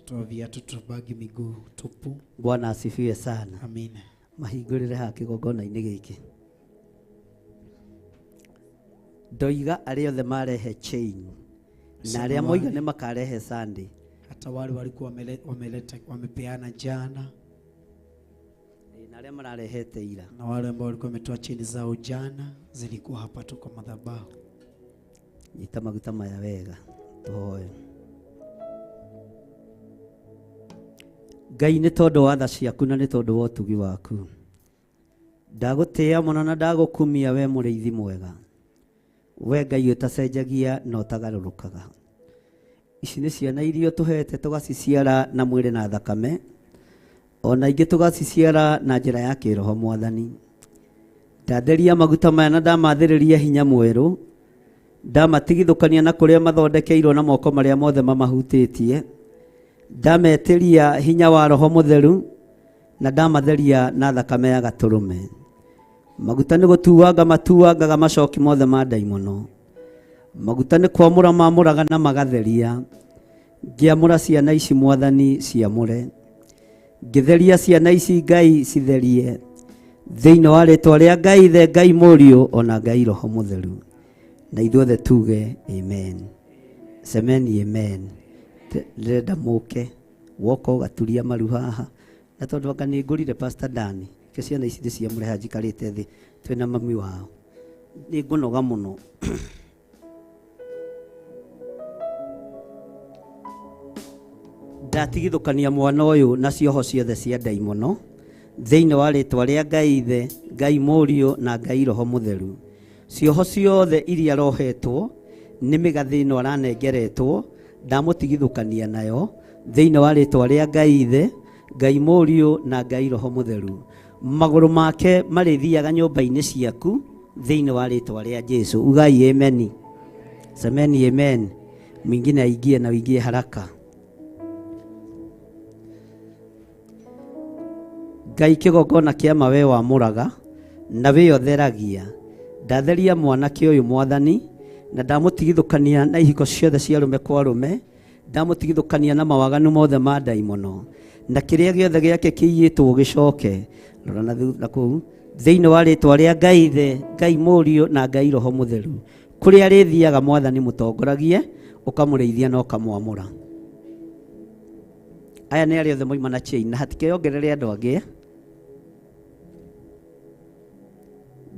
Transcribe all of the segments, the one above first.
Tutatoa viatu, tutabaki miguu tupu. Bwana asifiwe sana. Amina. Mahingũrĩre haha kĩgongona-inĩ gĩkĩ. Ndoiga arĩa othe marehe chain na arĩa moiga nĩ makarehe Sunday. Hata wale walikuwa wameleta wamepeana jana. Na arĩa mararehete ira. Na wale ambao walikuwa wametoa cheni zao jana zilikuwa hapa tu kwa madhabahu. Nyita maguta maya wega tũhoe. Ngai nĩ tondũ wa tha ciaku na nĩ tondũ wa ũtugi waku. Ndagũtĩĩa mũno na ndagũkumia we mũrĩithi mwega. We Ngai ũtacenjagia na ũtagarũrũkaga. Ici nĩ ciana iria ũtũhete tũgaciciara na mwĩrĩ na thakame, ona ingĩ tũgaciciara na njĩra ya kĩroho Mwathani. Ndatheria maguta maya na ndamathĩrĩria hinya mwerũ, ndamatigithũkania na kũrĩa mathondekeirwo na moko marĩa mothe mamahutĩtie, ndametĩria hinya wa Roho Mũtheru na ndamatheria na thakame ya gatũrũme. Maguta nĩ gũtuanga matuangaga macoki mothe ma ndaimono. Maguta nĩ kwamũra mamũraga na magatheria. Ngĩamũra ciana ici Mwathani ciamũre. Ngĩtheria ciana ici Ngai citherie. Thĩinĩ wa rĩtwa rĩa Ngai Ithe, Ngai Mũriũ ona Ngai Roho Mũtheru. Na ithuothe tuge amen. Semeni amen. Ndĩrenda mũke woka ũgaturia maru haha. Na tondũ anga nĩ ngũrire Pastor Dani, ke ciana ici ndĩciamũre haha njikarĩte thĩ twĩna mami wao. Nĩ ngũnoga mũno. Ndatigithũkania mwana ũyũ na cioho ciothe cia ndaimono thĩinĩ wa rĩtwa rĩa Ngai Ithe, Ngai Mũriũ na Ngai Roho Mũtheru. Cioho ciothe iria arohetwo nĩ mĩgathĩ ĩno aranengeretwo, ndamũtigithũkania nayo thĩinĩ wa rĩtwa rĩa Ngai Ithe, Ngai Mũriũ na Ngai Roho Mũtheru. Magũrũ make marĩthiaga nyũmba-inĩ ciaku thĩinĩ wa rĩtwa rĩa Jesu. Ugai amen. Semeni amen. Mwingine aingie na uingie haraka. Ngai kĩgongona kĩa ma we wamũraga na we ũtheragia. Ndatheria mwanake ũyũ Mwathani na ndamũtigithũkania na ihiko ciothe cia arũme kwa arũme, ndamũtigithũkania na mawaganu mothe ma ndaimono na kĩrĩa gĩothe gĩake kĩiyĩtwo gĩcoke. Rora na thutha kũu. Thĩinĩ wa rĩtwa rĩa Ngai Ithe, Ngai Mũriũ na Ngai Roho Mũtheru. Kũrĩa arĩthiaga Mwathani mũtongoragie, ũkamũrĩithia na ũkamwamũra. Aya nĩ arĩa othe moima na chain na hatikeyongerere andũ angĩ.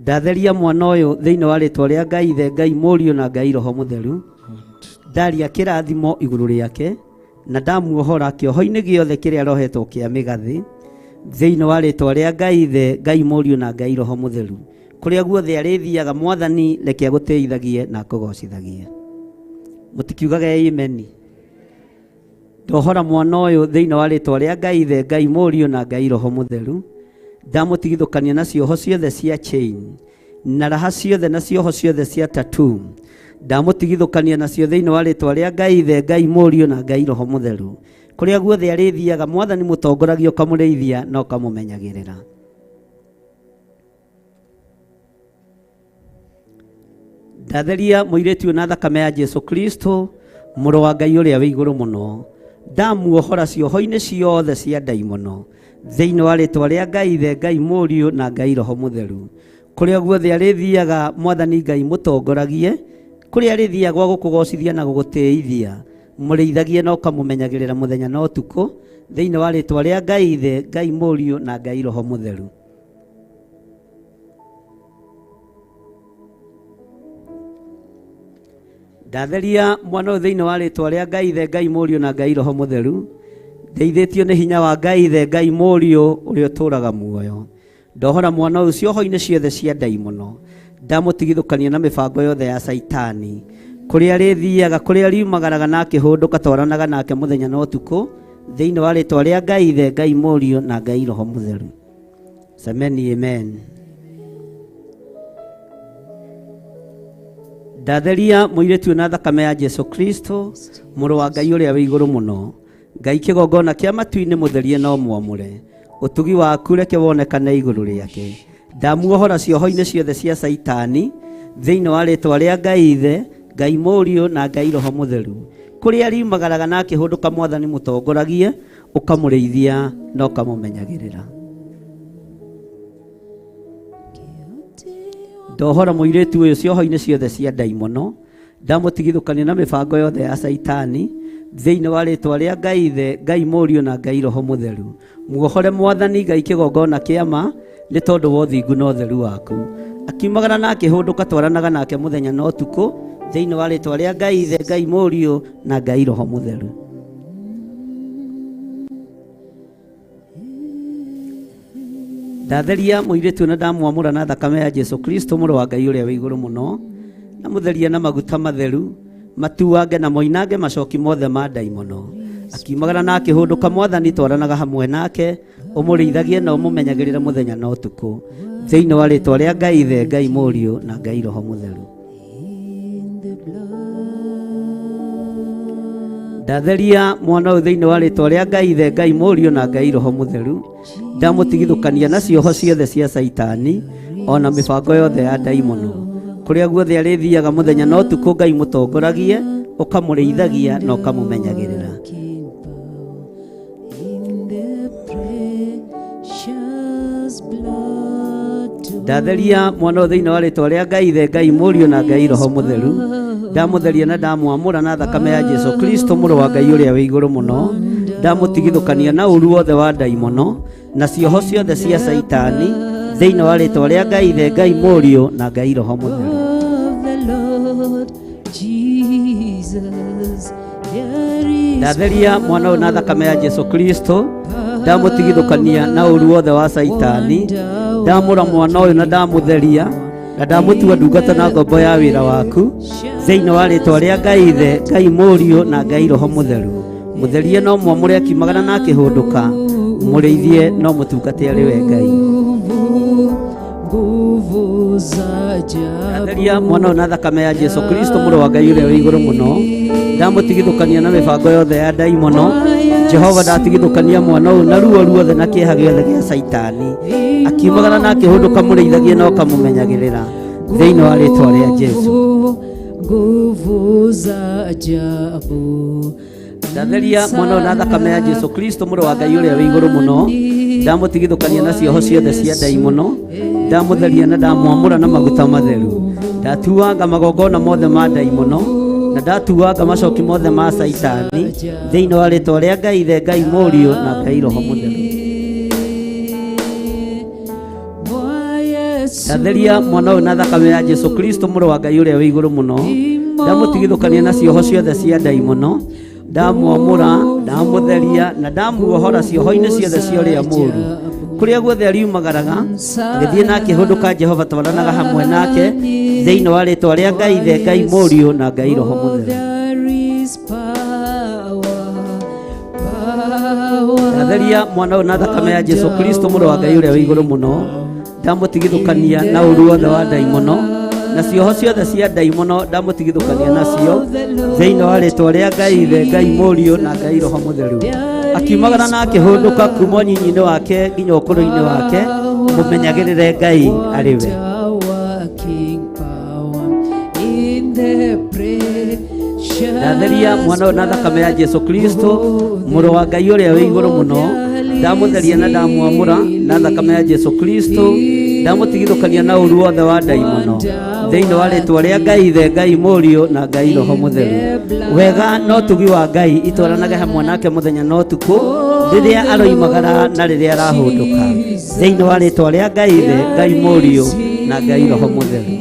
Ndatheria mwana ũyũ thĩinĩ wa rĩtwa rĩa Ngai Ithe, Ngai Mũriũ na Ngai Roho Mũtheru. Ndaria kĩrathimo igũrũ rĩake na ndamuohora kĩoho-inĩ gĩothe kĩrĩa arohetwo kĩa mĩgathĩ thĩinĩ wa rĩtwa rĩa Ngai Ithe, Ngai Mũriũ na Ngai Roho Mũtheru. Kũrĩa guothe arĩthiaga Mwathani reke agũtĩithagie na akũgocithagie. Mũtikiugage amen. Ndohora mwana ũyũ thĩinĩ wa rĩtwa rĩa Ngai Ithe, Ngai Mũriũ na Ngai Roho Mũtheru. Ndamũtigithũkania na cioho ciothe cia chain na raha ciothe na cioho ciothe cia tattoo. Ndamũtigithũkania nacio thĩinĩ wa rĩtwa rĩa Ngai Ithe, Ngai Mũriũ na Ngai Roho Mũtheru. Kũrĩa guothe arĩthiaga Mwathani mũtongoragia ũkamũrĩithia na ũkamũmenyagĩrĩra. Ndatheria mũirĩtu ũyũ na thakame ya Jesu Kristo mũrũ wa Ngai ũrĩa wĩ igũrũ mũno. Ndamuohora cioho-inĩ ciothe cia ndaimono thĩinĩ wa rĩtwa rĩa Ngai Ithe, Ngai Mũriũ na Ngai Roho Mũtheru. Kũrĩa guothe arĩthiaga Mwathani Ngai mũtongoragie, kũrĩa arĩthiaga gwa gũkũgocithia na gũgũtĩithia, mũrĩithagie na ũkamũmenyagĩrĩra mũthenya na ũtukũ thĩinĩ wa rĩtwa rĩa Ngai Ithe, Ngai Mũriũ na Ngai Roho Mũtheru. Ndatheria mwana ũyũ thĩinĩ wa rĩtwa rĩa Ngai Ithe, Ngai Mũriũ na Ngai Roho Mũtheru. Ndeithĩtio nĩ hinya wa Ngai Ithe, Ngai Mũriũ ũrĩa ũtũũraga muoyo. Ndohora mwana ũyũ cioho-inĩ ciothe cia ndaimono. Ndamũtigithũkania na mĩbango yothe ya Caitani. Kũrĩa arĩthiaga, kũrĩa ariumagaraga na akĩhũndũka, twaranaga nake mũthenya na ũtukũ thĩinĩ wa rĩtwa rĩa Ngai Ithe, Ngai Mũriũ na Ngai Roho Mũtheru. Semeni amen. Ndatheria mũirĩtu ũyũ na thakame ya Jesu Kristo mũrũ wa Ngai ũrĩa wĩ igũrũ mũno. Ngai kĩgongona kĩa matu-inĩ mũtherie no mwamũre. Ũtugi waku reke wonekane igũrũ rĩake. Ndamuohora cioho-inĩ ciothe cia Caitani thĩinĩ wa rĩtwa rĩa Ngai Ithe, Ngai Mũriũ na Ngai Roho Mũtheru. Kũrĩa riumagaraga na akĩhũndũka Mwathani mũtongoragie, ũkamũrĩithia na ũkamũmenyagĩrĩra. Ndohora mũirĩtu ũyũ cioho-inĩ ciothe cia ndaimono, ndamũtigithũkania na mĩbango yothe ya Caitani, thĩinĩ wa rĩtwa rĩa Ngai Ithe, Ngai Mũriũ na Ngai Roho Mũtheru. Muohore Mwathani Ngai kĩgongona kĩa ma, nĩ tondũ wa ũthingu na ũtheru waku. Akiumagara na akĩhũndũka twaranaga nake mũthenya na ũtukũ, thĩinĩ wa rĩtwa rĩa Ngai Ithe, Ngai Mũriũ na Ngai Roho Mũtheru. Ndatheria mũirĩtu na ndamwamũra na thakame ya Jesu Kristo mũrũ wa Ngai ũrĩa wĩ igũrũ mũno, ndamũtheria na maguta matheru, matuange na moinange macoki mothe ma ndaimono. Akiumagara na akĩhũndũka Mwathani twaranaga hamwe nake, ũmũrĩithagie na ũmũmenyagĩrĩre mũthenya na ũtukũ, thĩinĩ wa rĩtwa rĩa Ngai Ithe, Ngai Mũriũ na Ngai Roho Mũtheru. Ndatheria mwana ũyũ thĩinĩ wa rĩtwa rĩa Ngai Ithe, Ngai Mũriũ na Ngai Roho Mũtheru, ndamũtigithũkania na cioho ciothe cia Caitani ona mĩbango yothe ya ndaimono. Kũrĩa guothe arĩthiaga mũthenya na ũtukũ Ngai mũtongoragie, ũkamũrĩithagia na ũkamũmenyagĩrĩra. Ndatheria mwana ũyũ thĩinĩ wa rĩtwa rĩa Ngai Ithe, Ngai Mũriũ na Ngai Roho Mũtheru, ndamũtheria na ndamwamũra na thakame ya Jesu Kristo mũrũ wa Ngai ũrĩa wĩ igũrũ mũno, ndamũtigithũkania na ũru wothe wa ndaimono na cioho ciothe cia Caitani, thĩinĩ wa rĩtwa rĩa Ngai Ithe, Ngai Mũriũ na Ngai Roho Mũtheru. Ndatheria mwana ũyũ na thakame ya Jesu Kristo, ndamũtigithũkania na ũru wothe wa Caitani, ndamũra mwana ũyũ na ndamũtheria na ndamũtua ndungata na ngombo ya wĩra waku, thĩinĩ wa rĩtwa rĩa Ngai Ithe, Ngai Mũriũ na Ngai Roho Mũtheru. Mũtherie no mwamũre akiumagara na akĩhũndũka, mũrĩithie no mũtungate arĩ we Ngai. Ndatheria mwana ũyũ na thakame ya Jesu Kristo mũrũ wa Ngai ũrĩa wĩ igũrũ mũno, ndamũtigithũkania na mĩbango yothe ya ndaimono. Jehova ndatigithũkania mwana ũyũ na ruo ruothe na kĩeha gĩothe gĩa Caitani, akiumagara na akĩhũndũka mũrĩithagie na ũkamũmenyagĩrĩra, thĩinĩ wa rĩtwa rĩa Jesu. Nguvu za ajabu. Ndatheria mwana ũyũ na thakame ya Jesu Kristo mũrũ wa Ngai ũrĩa wĩ igũrũ mũno, ndamũtigithũkania na cioho ciothe cia ndaimono, ndamũtheria na ndamwamũra na maguta matheru, ndatuanga magongona mothe ma ndaimono na ndatuanga macoki mothe ma Caitani, thĩinĩ wa rĩtwa rĩa Ngai Ithe, Ngai Mũriũ na Ngai Roho Mũtheru. Ndatheria mwana ũyũ na thakame ya Jesu Kristo mũrũ wa Ngai ũrĩa wĩ igũrũ mũno, ndamũtigithũkania na cioho ciothe cia ndaimono, ndamwamũra, ndamũtheria na ndamuohora cioho-inĩ ciothe cia ũrĩa mũũru. Kũrĩa guothe ariumagaraga agĩthiĩ na akĩhũndũka, Jehova twaranaga hamwe nake, thĩinĩ wa rĩtwa rĩa Ngai Ithe, Ngai Mũriũ na Ngai Roho Mũtheru. Ndatheria mwana ũyũ na thakame ya Jesu Kristo mũrũ wa Ngai ũrĩa wĩ igũrũ mũno, ndamũtigithũkania na ũru wothe wa ndaimono na cioho ciothe cia ndaimono, ndamũtigithũkania nacio thĩinĩ wa rĩtwa rĩa Ngai Ithe, Ngai Mũriũ na Ngai Roho Mũtheru. Akiumagara na akĩhũndũka kuma ũnyinyi-inĩ wake nginya ũkũrũ-inĩ wake, mũmenyagĩrĩre Ngai arĩ we. Ndatheria mwana ũyũ na thakame ya Jesu Kristo mũrũ wa Ngai ũrĩa wĩ igũrũ mũno, ndamũtheria na ndamwamũra na thakame ya Jesu Kristo, ndamũtigithũkania na ũru wothe wa ndaimono, thĩinĩ wa rĩtwa rĩa Ngai Ithe, Ngai Mũriũ na Ngai Roho Mũtheru. Wega na ũtugi wa Ngai itwaranage hamwe nake mũthenya na ũtukũ, rĩrĩa aroimagara na rĩrĩa arahũndũka, thĩinĩ wa rĩtwa rĩa Ngai Ithe, Ngai Mũriũ na Ngai Roho Mũtheru.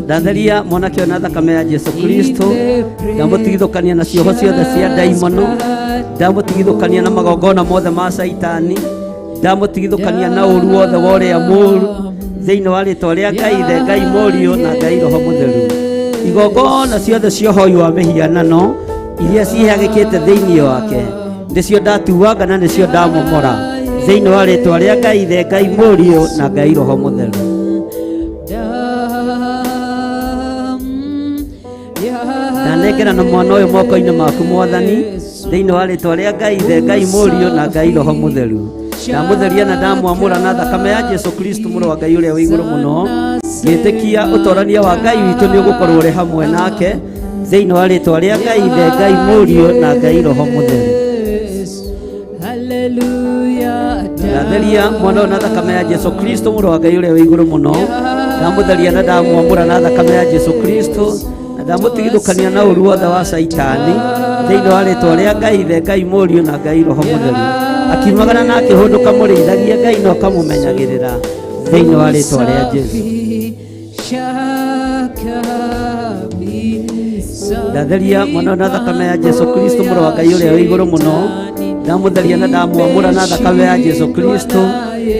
Ndatheria mwanake ũyũ na thakame ya Jesu Kristo, ndamũtigithũkania na cioho ciothe cia ndaimono, ndamũtigithũkania na magongona mothe ma Caitani, ndamũtigithũkania na ũru wothe wa ũrĩa mũũru, thĩinĩ wa rĩtwa rĩa Ngai Ithe, Ngai Mũriũ na Ngai Roho Mũtheru. Igongona ciothe cia ũhoi wa mĩhianano iria ciĩhagĩkĩte thĩinĩ wake, nĩcio ndatuanga na nĩcio ndamomora, thĩinĩ wa rĩtwa rĩa Ngai Ithe, Ngai Mũriũ na Ngai Roho Mũtheru. Ndanengera na mwana ũyũ moko-inĩ maku Mwathani, thĩinĩ wa rĩtwa rĩa Ngai Ithe, Ngai Mũriũ na Ngai Roho Mũtheru. Ndamũtheria na ndamwamũra na thakame ya Jesu Kristo mũrũ wa Ngai ũrĩa wĩ igũrũ mũno, ngĩtĩkia ũtorania wa Ngai witũ nĩ ũgũkorwo ũrĩ hamwe nake thĩinĩ wa rĩtwa rĩa Ngai Ithe, Ngai Mũriũ na Ngai Roho Mũtheru. Haleluya. Ndatheria mwana ũyũ na thakame ya Jesu Kristo mũrũ wa Ngai ũrĩa wĩ igũrũ mũno, ndamũtheria na ndamwamũra na thakame ya Jesu Kristo, na ndamũtigithũkania na ũru wothe wa Caitani thĩinĩ wa rĩtwa rĩa Ngai Ithe, Ngai Mũriũ na Ngai Roho Mũtheru. Akiumagara na akĩhũndũka mũrĩithagie Ngai na ũkamũmenyagĩrĩra thĩinĩ wa rĩtwa rĩa Jesu. Safisha kabisa Ndatheria mwana ũyũ na thakame ya Jesu Kristo mũrũ wa Ngai ũrĩa wĩ igũrũ mũno, ndamũtheria na ndamwamũra na thakame ya Jesu Kristo.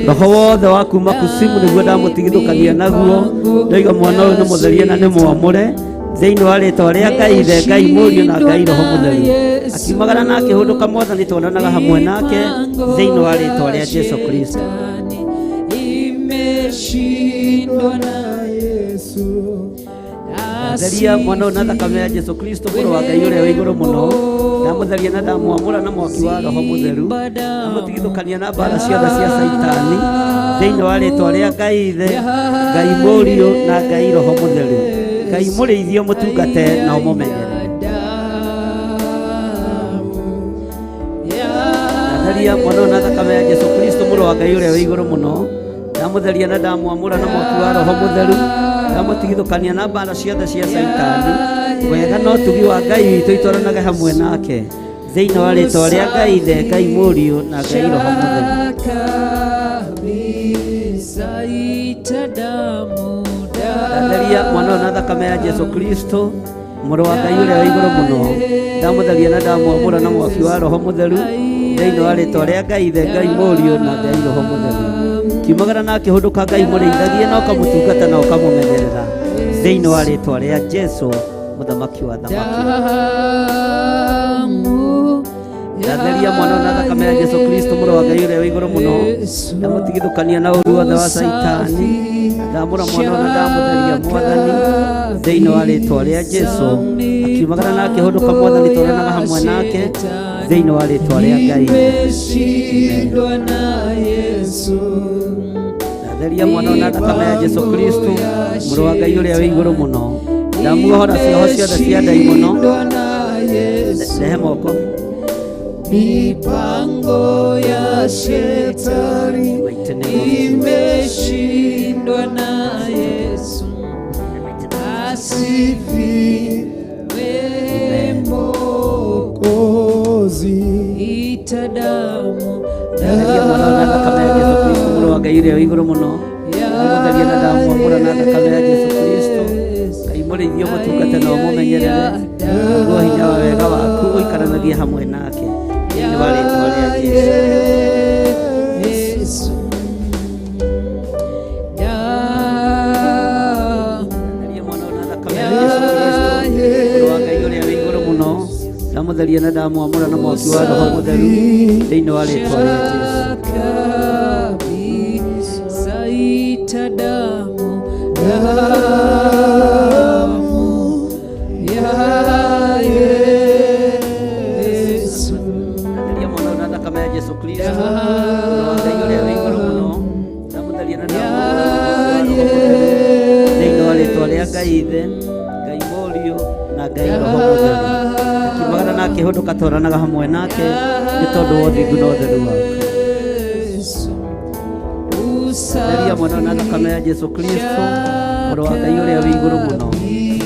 Roho wothe wa kuma kusimu nĩguo ndamũtigithũkania naguo, ndoiga mwana ũyũ nĩ mũtherie na nĩ mwamũre thĩinĩ wa rĩtwa rĩa Ngai Ithe, Ngai Mũriũ na Ngai Roho Mũtheru. Akiumagara na akĩhũndũka Mwathani tuonanaga hamwe nake thĩinĩ wa rĩtwa rĩa Jesu Kristo. Imeshindwa na Yesu. Ndatheria mwana ũyũ na thakame ya Jesu Kristo mũrũ wa Ngai ũrĩa wĩ igũrũ mũno, ndamũtheria na ndamwamũra na mwaki wa Roho Mũtheru, ndamũtigithũkania na mbara ciothe cia Caitani thĩinĩ wa rĩtwa rĩa Ngai Ithe, Ngai Mũriũ na Ngai Roho Mũtheru. Ngai mũrĩithie ũmũtungate na ũmũmenyerere. Ndatheria mwana ũyũ na thakame ya Jesu Kristo mũrũ wa Ngai ũrĩa wĩ igũrũ mũno, ndamũtheria na ndamwamũra na mwaki wa Roho Mũtheru, ndamũtigithũkania na mbara ciothe cia Caitani. Wega na ũtugi wa Ngai witũ itwaranage hamwe nake thĩinĩ wa rĩtwa rĩa Ngai Ithe, Ngai Mũriũ na Ngai Roho Mũtheru. Kabisa ita damu Ndatheria mwana ũyũ na thakame ya Jesu Kristo mũrũ wa Ngai ũrĩa wĩ igũrũ mũno, ndamũtheria na ndamwamũra na mwaki wa Roho Mũtheru thĩinĩ wa rĩtwa rĩa Ngai Ithe, Ngai Mũriũ na Ngai Roho Mũtheru. Kiumagara na akĩhũndũka Ngai mũrĩithagie na ũkamũtungata na ũkamũmenyerera thĩinĩ wa rĩtwa rĩa Jesu mũthamaki wa thamaki. Damu Ndatheria mwana ũyũ na thakame ya Jesu Kristo mũrũ wa Ngai ũrĩa wĩ igũrũ mũno, ndamũtigithũkania na ũru wothe wa Caitani, ndamũra mwana ũyũ na ndamũtheria Mwathani thĩinĩ wa rĩtwa rĩa Jesu. Akiumagara na akĩhũndũka Mwathani tũranaga hamwe nake thĩinĩ wa rĩtwa rĩa Ngai. Imeshindwa na Yesu. Ndatheria mwana ũyũ na thakame ya Jesu Kristo mũrũ wa Ngai ũrĩa wĩ igũrũ mũno, ndamuohora cioho ciothe cia ndaimono. Imeshindwa na Yesu. Rehe moko. Mipango ya shetani Mighty name of Jesus. imeshindwa na Yesu. Asifiwe Mwokozi. Ita damu Ndatheria mwana ũyũ na thakame ya Jesu Kristo mũrũ wa Ngai ũrĩa wĩ igũrũ mũno, ndamũtheria na ndamwamũra na thakame ya Jesu Kristo. Ngai mũrĩithie ũmũtungate na ũmũmenyerere, naguo hinya wa wega waku ũikaranagie hamwe nake thĩinĩ wa rĩtwa rĩa Jesu. Yesu. Damu Ndatheria mwana ũyũ na thakame ya Jesu Kristo mũrũ wa Ngai ũrĩa wĩ igũrũ mũno, ndamũtheria na ndamwamũra na mwaki wa Roho Mũtheru thĩinĩ wa rĩtwa rĩa Jesu. Kabisa ita damu damu ya Yesu. Ndatheria mwana ũyũ na thakame ya Jesu Kristo mũrũ wa Ngai ũrĩa wĩ igũrũ mũno, ndamũtheria na ndamwamũra na mwaki wa Roho Mũtheru thĩinĩ wa rĩtwa rĩa Ngai Ithe, Ngai Mũriũ na Ngai Roho Mũtheru. Akiumagara na akĩhũndũka twaranaga hamwe nake nĩ tondũ wa ũthingu na ũtheru waku. Yesu. Theria mwana ũyũ na thakame ya Jesu Kristo mũrũ wa Ngai ũrĩa wĩ igũrũ mũno,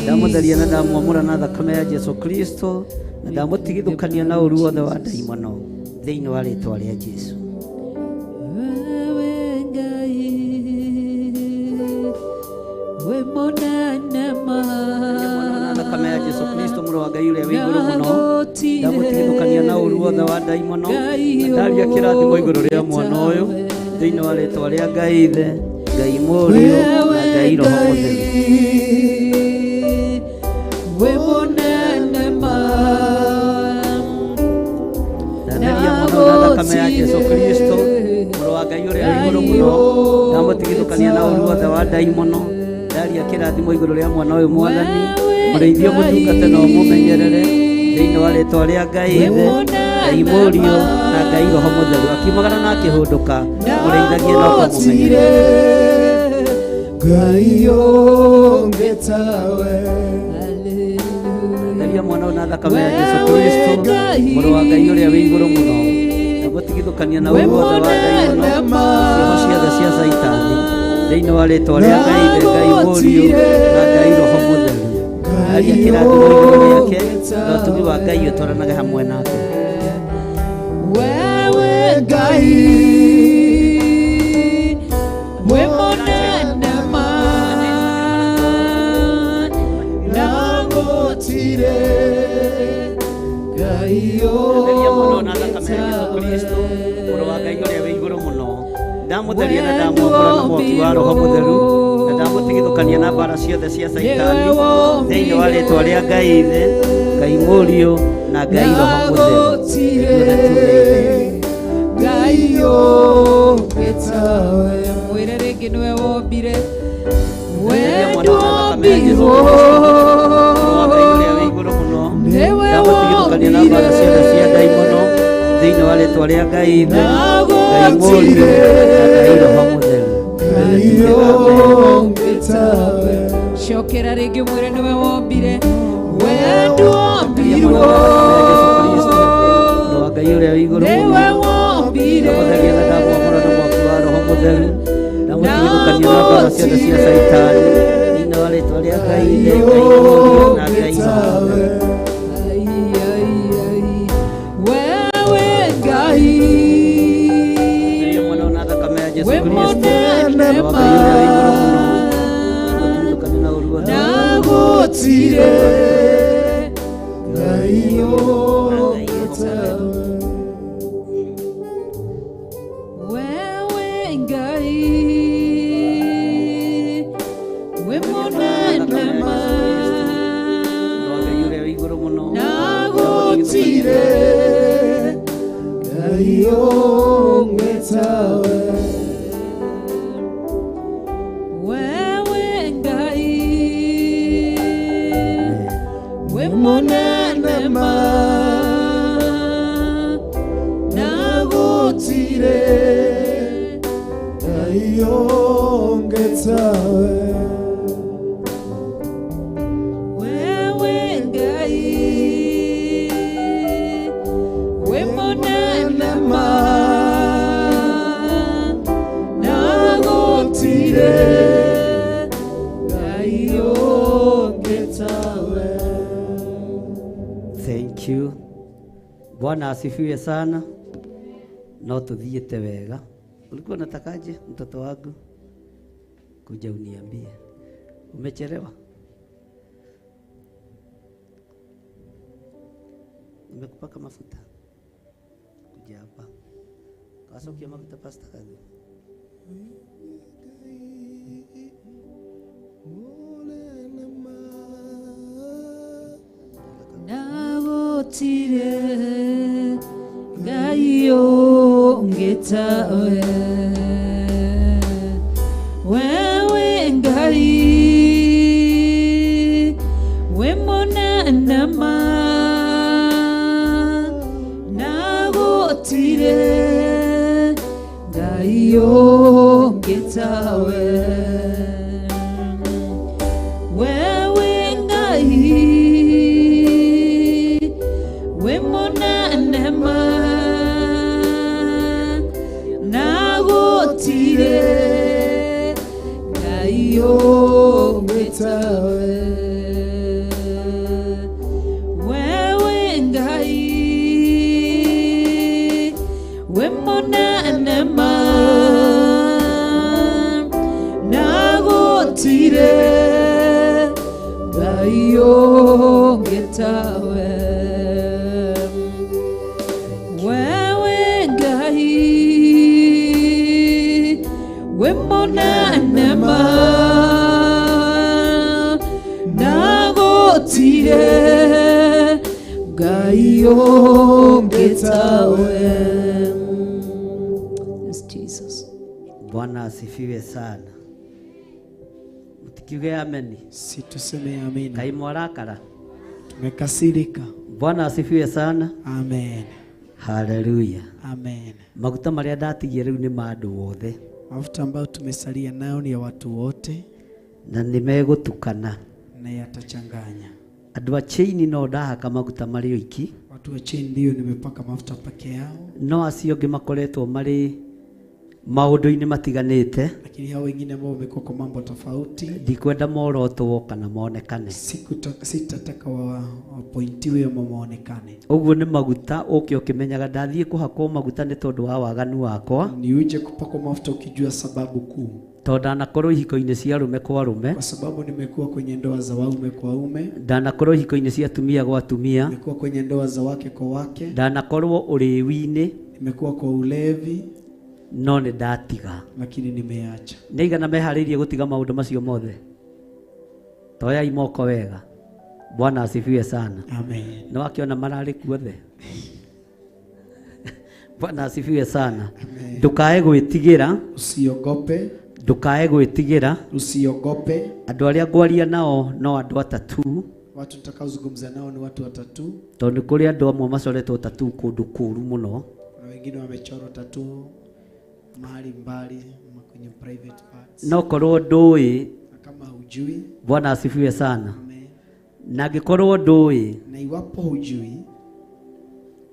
ndamũtheria na ndamwamũra na thakame ya Jesu Kristo na ndamũtigithũkania na ũru wothe wa ndaimono thĩinĩ wa rĩtwa rĩa Jesu. Wewe Ngai we mũnene ma Theria mwana ũyũ na thakame ya Jesu Kristo mũrũ wa Ngai ũrĩa wĩ igũrũ mũno, ndamũtigithũkania na ũru wothe wa ndaimono na ndaria kĩrathimo igũrũ rĩa mwana ũyũ thĩinĩ wa rĩtwa rĩa Ngai Ithe, Ngai Mũriũ na Ngai Roho Mũtheru. We mũnene ma Ndatheria mwana ũyũ na thakame ya Jesu Kristo mũrũ wa Ngai ũrĩa wĩ igũrũ mũno, ndamũtigithũkania na ũru wothe wa ndaimono, ndaria kĩrathimo igũrũ rĩa mwana ũyũ Mwathani, mũrĩithie ũmũtungate na ũmũmenyerere thĩinĩ wa rĩtwa rĩa Ngai Ithe, Ngai Mũriũ na Ngai Roho Mũtheru akiumagara na akĩhũndũka mũrĩithagie na ũkamũmenyerera. Ngai ũngĩ tawe. Theria mwana ũyũ na thakame ya Jesũ Kristo mũrũ wa Ngai ũrĩa wĩ igũrũ mũno na gũtigithũkania na ũru wothe wa ndaimono ciĩho ciothe cia Caitani thĩinĩ wa rĩtwa rĩa Ngai Ithe, Ngai Mũriũ na Ngai Roho Mũtheru. Aria kĩrathimo igũrũ rĩake na ũtugi wa Ngai ũtwaranage hamwe nake. Wewe Ngai wĩ mũnene ma Na gũtirĩ Ngai Theria mwana ũyũ na ũngĩ thakame ya Jesũ tawe. Kristo mũrũ wa Ngai ũrĩa wĩ igũrũ mũno. Ndamũtheria na ndamwamũra na mwaki wa Roho Mũtheru na ndamũtigithũkania na mbara ciothe cia Caitani thĩinĩ wa rĩtwa rĩa Ngai Ithe, Ngai Mũriũ na Ngai Roho Mũtheru. Ithuothe tuge Amen. Ngai ũngĩ tawe. Mwĩre rĩngĩ nĩwe wombire Theria we mwana ũyũ na thakame ya Jesũ nduombirwo Kristo mũrũ wa Ngai ũrĩa wĩ igũrũ mũno. nĩwe Ndamũtigithũkania na mbara ciothe cia ndaimono thĩinĩ wa rĩtwa rĩa Ngai Ithe, Ngai Mũriũ na Ngai Roho Mũtheru. Ngai Ithuothe tuge Amen. ũngĩ tawe. Cokera rĩngĩ mwĩre nĩwe wombire we Theria nduombirwo mwana ũyũ na thakame ya Jesũ Kristo mũrũ wa Ngai ũrĩa wĩ igũrũ nĩwe mũno. wombire Ndamũtheria na ndamwamũra na mwaki wa Roho Mũtheru ndamũtigithũkania na mbara ciothe cia Caitani thĩinĩ wa rĩtwa rĩa Ngai Ithe, Ngai Mũriũ na Ngai Roho Mũtheru. Ai, ai, ai. Wewe Ngai Theria mwana ũyũ na thakame ya Jesũ wĩ Kristo mũnene mũrũ wa ma Ngai ũrĩa wĩ igũrũ mũno. Ndamũtigithũkania na ũru wothe na wa gũtirĩ Ngai ũngĩ tawe. Wewe Ngai wĩ mũnene ma Mũrũ wa Ngai ũrĩa wĩ igũrũ mũno. na Gũtirĩ Ngai ũngĩ tawe. Wewe Ngai wĩ mũnene ma na Gũtirĩ Ngai ũngĩ tawe. Wewe Ngai wĩ mũnene ma na gũtirĩ Ngai ũngĩ tawe. Thank you. Bwana asifiwe sana. No tuthiĩte wega. Ulikuwa unatakaje mtoto wangu? Kuja uniambie. Umechelewa? Nimekupaka mafuta. Kuja hapa. Kasokia mafuta pasta kazi. Mũnene ma Na gũtirĩ Ngai ũngĩ tawe. Wewe Ngai wĩ mũnene ma na gũtirĩ Ngai ũngĩ tawe. Wewe Ngai wĩ mũnene ma na gũtirĩ Ngai ũngĩ tawe. Wewe Ngai wĩ mũnene ma na gũtirĩ Ngai ũngĩ tawe. Wewe Ngai wĩ mũnene ma na gũtirĩ Ngai ũngĩ tawe. Yes, Jesus. Bwana asifiwe sana. Mtikiuge ameni. Si tuseme amina. Ngai mwarakara. Tumekasirika. Bwana asifiwe sana. Amen. Haleluya. Amen. Maguta marĩa ndatigia rĩu nĩ ma andũ othe. Mafuta ambayo tumesalia nayo ni ya watu wote. Na nĩmegũtukana. Na yatachanganya. Andũ a chain no ndahaka maguta marĩ oiki. Watu wa chain ndio nimepaka mafuta peke yao. No acio angĩ makoretwo marĩ maũndũ-inĩ matiganĩte. Lakini hao wengine ambao wamekuwa kwa mambo tofauti. Ndikwenda morotwo kana monekane. Sitataka wapointiwe ama waonekane. Ũguo nĩ maguta ũke ũkĩmenyaga ndathiĩ kũhakwo maguta nĩ tondũ wa waganu wakwa. Ni uje kupakwa mafuta ukijua sababu kuu. Tondũ ndanakorwo ihiko-inĩ cia arũme kwa arũme. Kwa sababu nimekuwa kwenye ndoa za waume kwa waume. Ndanakorwo ihiko-inĩ cia atumia kwa atumia. Nimekuwa kwenye ndoa za wake kwa wake. Ndanakorwo ũrĩwi-inĩ. Nimekuwa kwa ulevi. No nĩ ndatiga. Lakini nimeacha. Nĩ igana meharĩirie gũtiga maũndũ macio mothe. Toyai moko wega. Bwana asifiwe sana. Amen. No akiona mararĩ kuothe. Bwana asifiwe sana. Ndukae gwĩtigĩra. Usiogope. Ndukae gwĩtigĩra. Usiogope. Andũ arĩa ngwaria nao no andũ atatu. Watu nitakaozungumza nao ni watu watatu. Tondũ kũrĩ andũ amwe macoretwo tatu kũndũ kũũru mũno. Kuna wengine wamechorwa tatu mahali mbali kwenye private parts. No korwo ndũĩ. Kama hujui. Bwana asifiwe sana. Amen. Na angĩkorwo ndũĩ. Na iwapo hujui.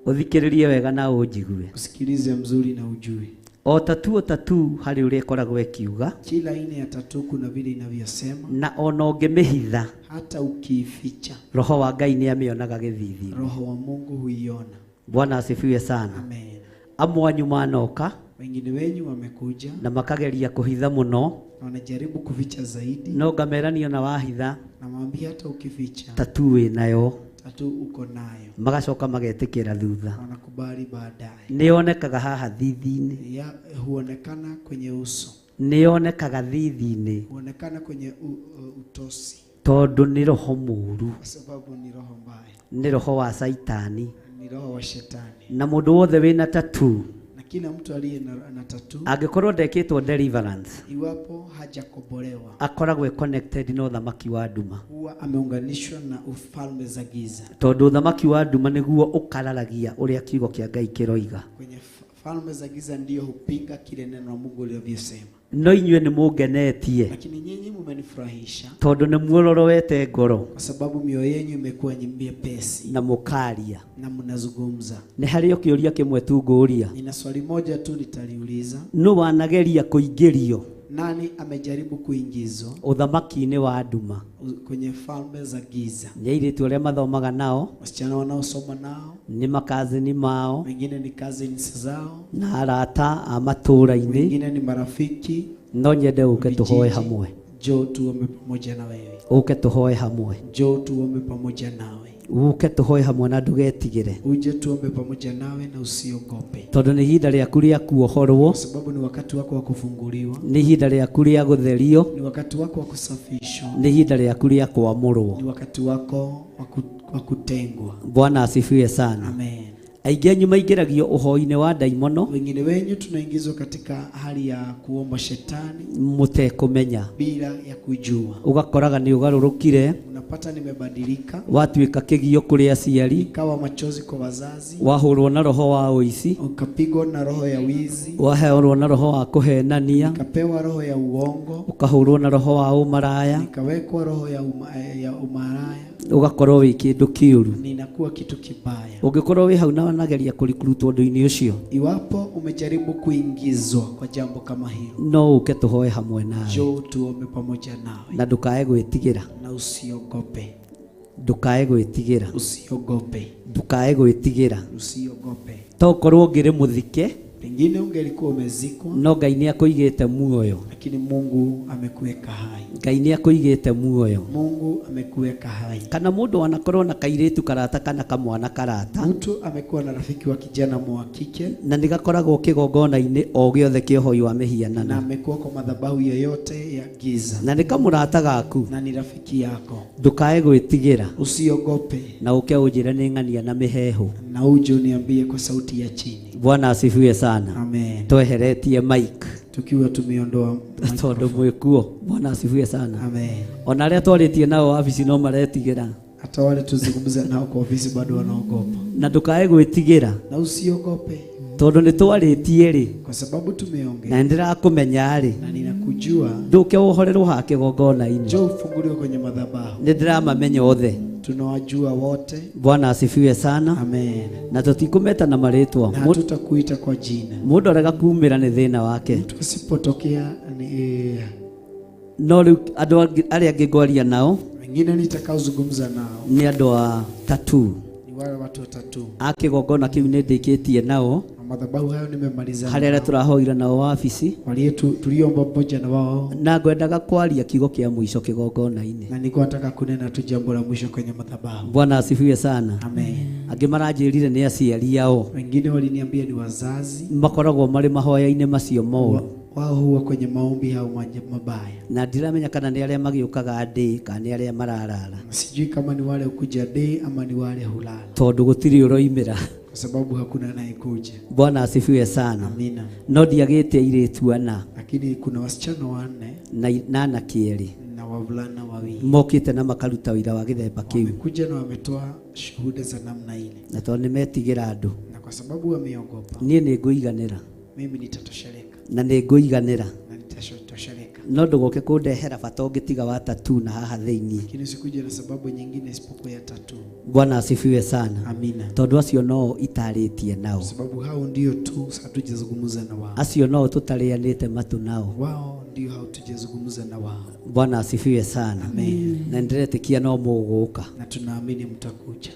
Ũthikĩrĩrie wega na ũnjigue. Usikilize mzuri na ujui. O tatu o tatu harĩ ũrĩa ĩkoragwo ĩkiuga. Kila aina ya tatu kuna vile inavyosema. Na ona ũngĩmĩhitha. Hata ukiificha. Roho wa Ngai nĩ amĩonaga gĩthithi. Roho wa Mungu huiona. Bwana asifiwe sana. Amen. Amwe anyu manoka. Wengine wenyu wamekuja. Na makageria kuhitha mũno. Na wanajaribu kuficha zaidi. No ngamerania na wahitha. Namwambia hata ukificha. Tatu wĩ nayo. Tatu uko nayo. Magacoka magetĩkĩra thutha. Wanakubali baadaye. Nĩyonekaga haha thithi-inĩ. Ya huonekana kwenye uso. Nĩyonekaga thithi-inĩ. Huonekana kwenye utosi. Tondũ nĩ roho mũũru. Kwa sababu ni roho mbaya. Nĩ roho wa Saitani. Ni roho wa shetani. Na mũndũ wothe wĩna tatu. Na kila mtu aliye na tatu. Angĩkorwo ndekĩtwo deliverance. Iwapo hajakombolewa. Akoragwo connected na ũthamaki wa nduma. Huwa ameunganishwa na ufalme za giza. Tondũ ũthamaki wa nduma nĩguo ũkararagia ũrĩa kiugo kĩa Ngai kĩroiga. Kwenye falme za giza ndio hupinga kile neno la Mungu lilivyosema. No inyuĩ nĩ mũngenetie. Lakini nyinyi mmenifurahisha. Tondũ nĩ muororowete ngoro. Kwa sababu mioyo yenu imekuwa nyepesi. Na mũkaria. Na mnazungumza. Nĩ harĩ o kĩũria kĩmwe tu ngũria. Nina swali moja tu nitaliuliza. Nũ wanageria kũingĩrio? Nani amejaribu kuingizwa ũthamaki-inĩ wa nduma? Kwenye falme za giza. Nĩ airĩtu arĩa mathomaga nao. Wasichana wanaosoma nao. Nĩ makazini mao. Wengine ni cousins zao. Na arata a matũũra-inĩ. Wengine ni marafiki. No nyende ũke tũhoe hamwe. Njoo tuombe pamoja na wewe. Ũke tũhoe hamwe. Njoo tuombe pamoja nawe. Ũke tũhoe hamwe na ndũgetigĩre. Uje tuombe pamoja nawe na usiogope. Tondũ nĩ ihinda rĩaku rĩa kuohorwo. Kwa sababu ni wakati wako wa kufunguliwa. Nĩ ihinda rĩaku rĩa gũtherio. Ni wakati wako wa kusafishwa. Nĩ ihinda rĩaku rĩa kwamũrwo. Ni wakati wako wa kutengwa. Bwana asifiwe sana. Amen. Aingĩ anyu maingĩragio ũhoi-inĩ wa ndaimono. Wengine wenyu tunaingizwa katika hali ya kuomba shetani mũtekũmenya. Bila ya kujua. Ũgakoraga nĩ ũgarũrũkire. Unapata nimebadilika. Watuĩka kĩgio kũrĩ aciari. Ikawa machozi kwa wazazi. Wahũrwo na roho wa ũici. Ukapigwa na roho ya wizi. Waheorwo na roho wa kũhenania. Nikapewa roho ya uongo. Ũkahũrwo na roho wa ũmaraya. Nikawekwa roho ya umaraya. Ũgakorwo wĩ kĩndũ kĩũru. Ninakuwa kitu kibaya. Ũngĩkorwo wĩ hau na wanageria kũrikurutwo ũndũ-inĩ ũcio. Iwapo umejaribu kuingizwa kwa jambo kama hilo. No ũke tũhoe hamwe nawe. Njoo tuombe pamoja nawe. Na ndũkae gwĩtigĩra. Na usiogope. Ndũkae gwĩtigĩra. Usiogope. Ndũkae gwĩtigĩra. Usiogope. To ũkorwo ũngĩrĩ mũthike. Pengine ungelikuwa umezikwa. No Ngai nĩ akũigĩte muoyo. Lakini Mungu amekuweka hai. Ngai nĩ akũigĩte muoyo. Mungu amekuweka hai. Kana mũndũ anakorwo na kairĩtu karata kana kamwana karata. Mtu amekuwa na rafiki wa kijana wa kike. Na nĩgakoragwo kĩgongona-inĩ o gĩothe kĩa ũhoi wa mĩhianano. Na amekuwa kwa madhabahu yoyote ya giza. Na nĩ kamũrata gaku. Na ni rafiki yako. Ndũkae gwĩtigĩra. Usiogope. Na ũke ũnjĩre nĩ ng'ania na mĩheehũ. Na uje uniambie kwa sauti ya chini. Bwana asifiwe sana. Amen. Tweheretie mic. Tukiwa tumeondoa tondũ mwĩkuo. Bwana asifiwe sana. Amen. Ona arĩa twarĩtie nao wabici no maretigĩra. Hata wale tuzungumze nao kwa ofisi bado wanaogopa. Na ndũkae gwĩtigĩra Na usiogope tondũ nĩ twarĩtie rĩ kwa sababu tumeongea na nĩndĩrakũmenya rĩ na ninakujua. ndũke ũhorerwo haha kĩgongona-inĩ. Njoo ufunguliwe kwenye madhabahu. Nĩ ndĩramamenya othe. Tunawajua wote. Bwana asifiwe sana. Amen. Na tũtikũmeta na marĩtwa. Na hatutakuita kwa jina. Mũndũ arega kumĩra nĩ thĩna wake. Mtu asipotokea ni No rĩu andũ arĩa angĩ ngwaria nao wengine nitakaozungumza nao nĩ andũ a tattoo ni wale watu watatu. A kĩgongona kĩu nĩ ndĩkĩtie nao Na madhabahu hayo nimemaliza harĩa arĩa tũrahoire nao wabici walie tuliomba pamoja na wao, na ngwendaga kwaria kiugo kĩa mũico kĩgongona-inĩ. na nilikuwa nataka kunena tu jambo la mwisho kwenye madhabahu. Bwana asifiwe sana. Amen. Angĩ maranjĩrire nĩ aciari ao Wengine waliniambia ni wazazi makoragwo marĩ mahoya-inĩ macio moru wao huwa kwenye maombi au mabaya, na ndiramenya kana nĩ arĩa magĩũkaga ndĩ kana nĩ arĩa mararara na sijui kama ni wale hukuja day ama ni wale hulala, tondũ gũtirĩ ũroimĩra. kwa sababu hakuna anayekuja. Bwana asifiwe sana. Amina. No ndiagĩte airĩtu ana Lakini kuna wasichana wanne na anake erĩ na wavulana wawili mokĩte na makaruta wĩra wa gĩthemba kĩu wamekuja na wametoa shuhuda za namna ile, na tondũ nĩ metigĩra andũ na kwa sababu wameogopa, niĩ nĩ ngũiganĩra mimi nitatosheleka na nĩ ngũiganĩra na nitatosheleka, no ndũgoke kũndehera bata ũngĩtiga wa tattoo na haha thĩinĩ. lakini usikuja na sababu nyingine isipokuwa ya tatu. Bwana asifiwe sana. Amina. Tondũ acio no itarĩtie nao, Kwa sababu hao ndio tu hatujazungumza na wao, acio no tũtarĩanĩte matũ nao. wao ndio hatujazungumza na wao. Bwana asifiwe sana. Amen. Na nĩndĩretĩkia no mũgũka. Na tunaamini mtakuja.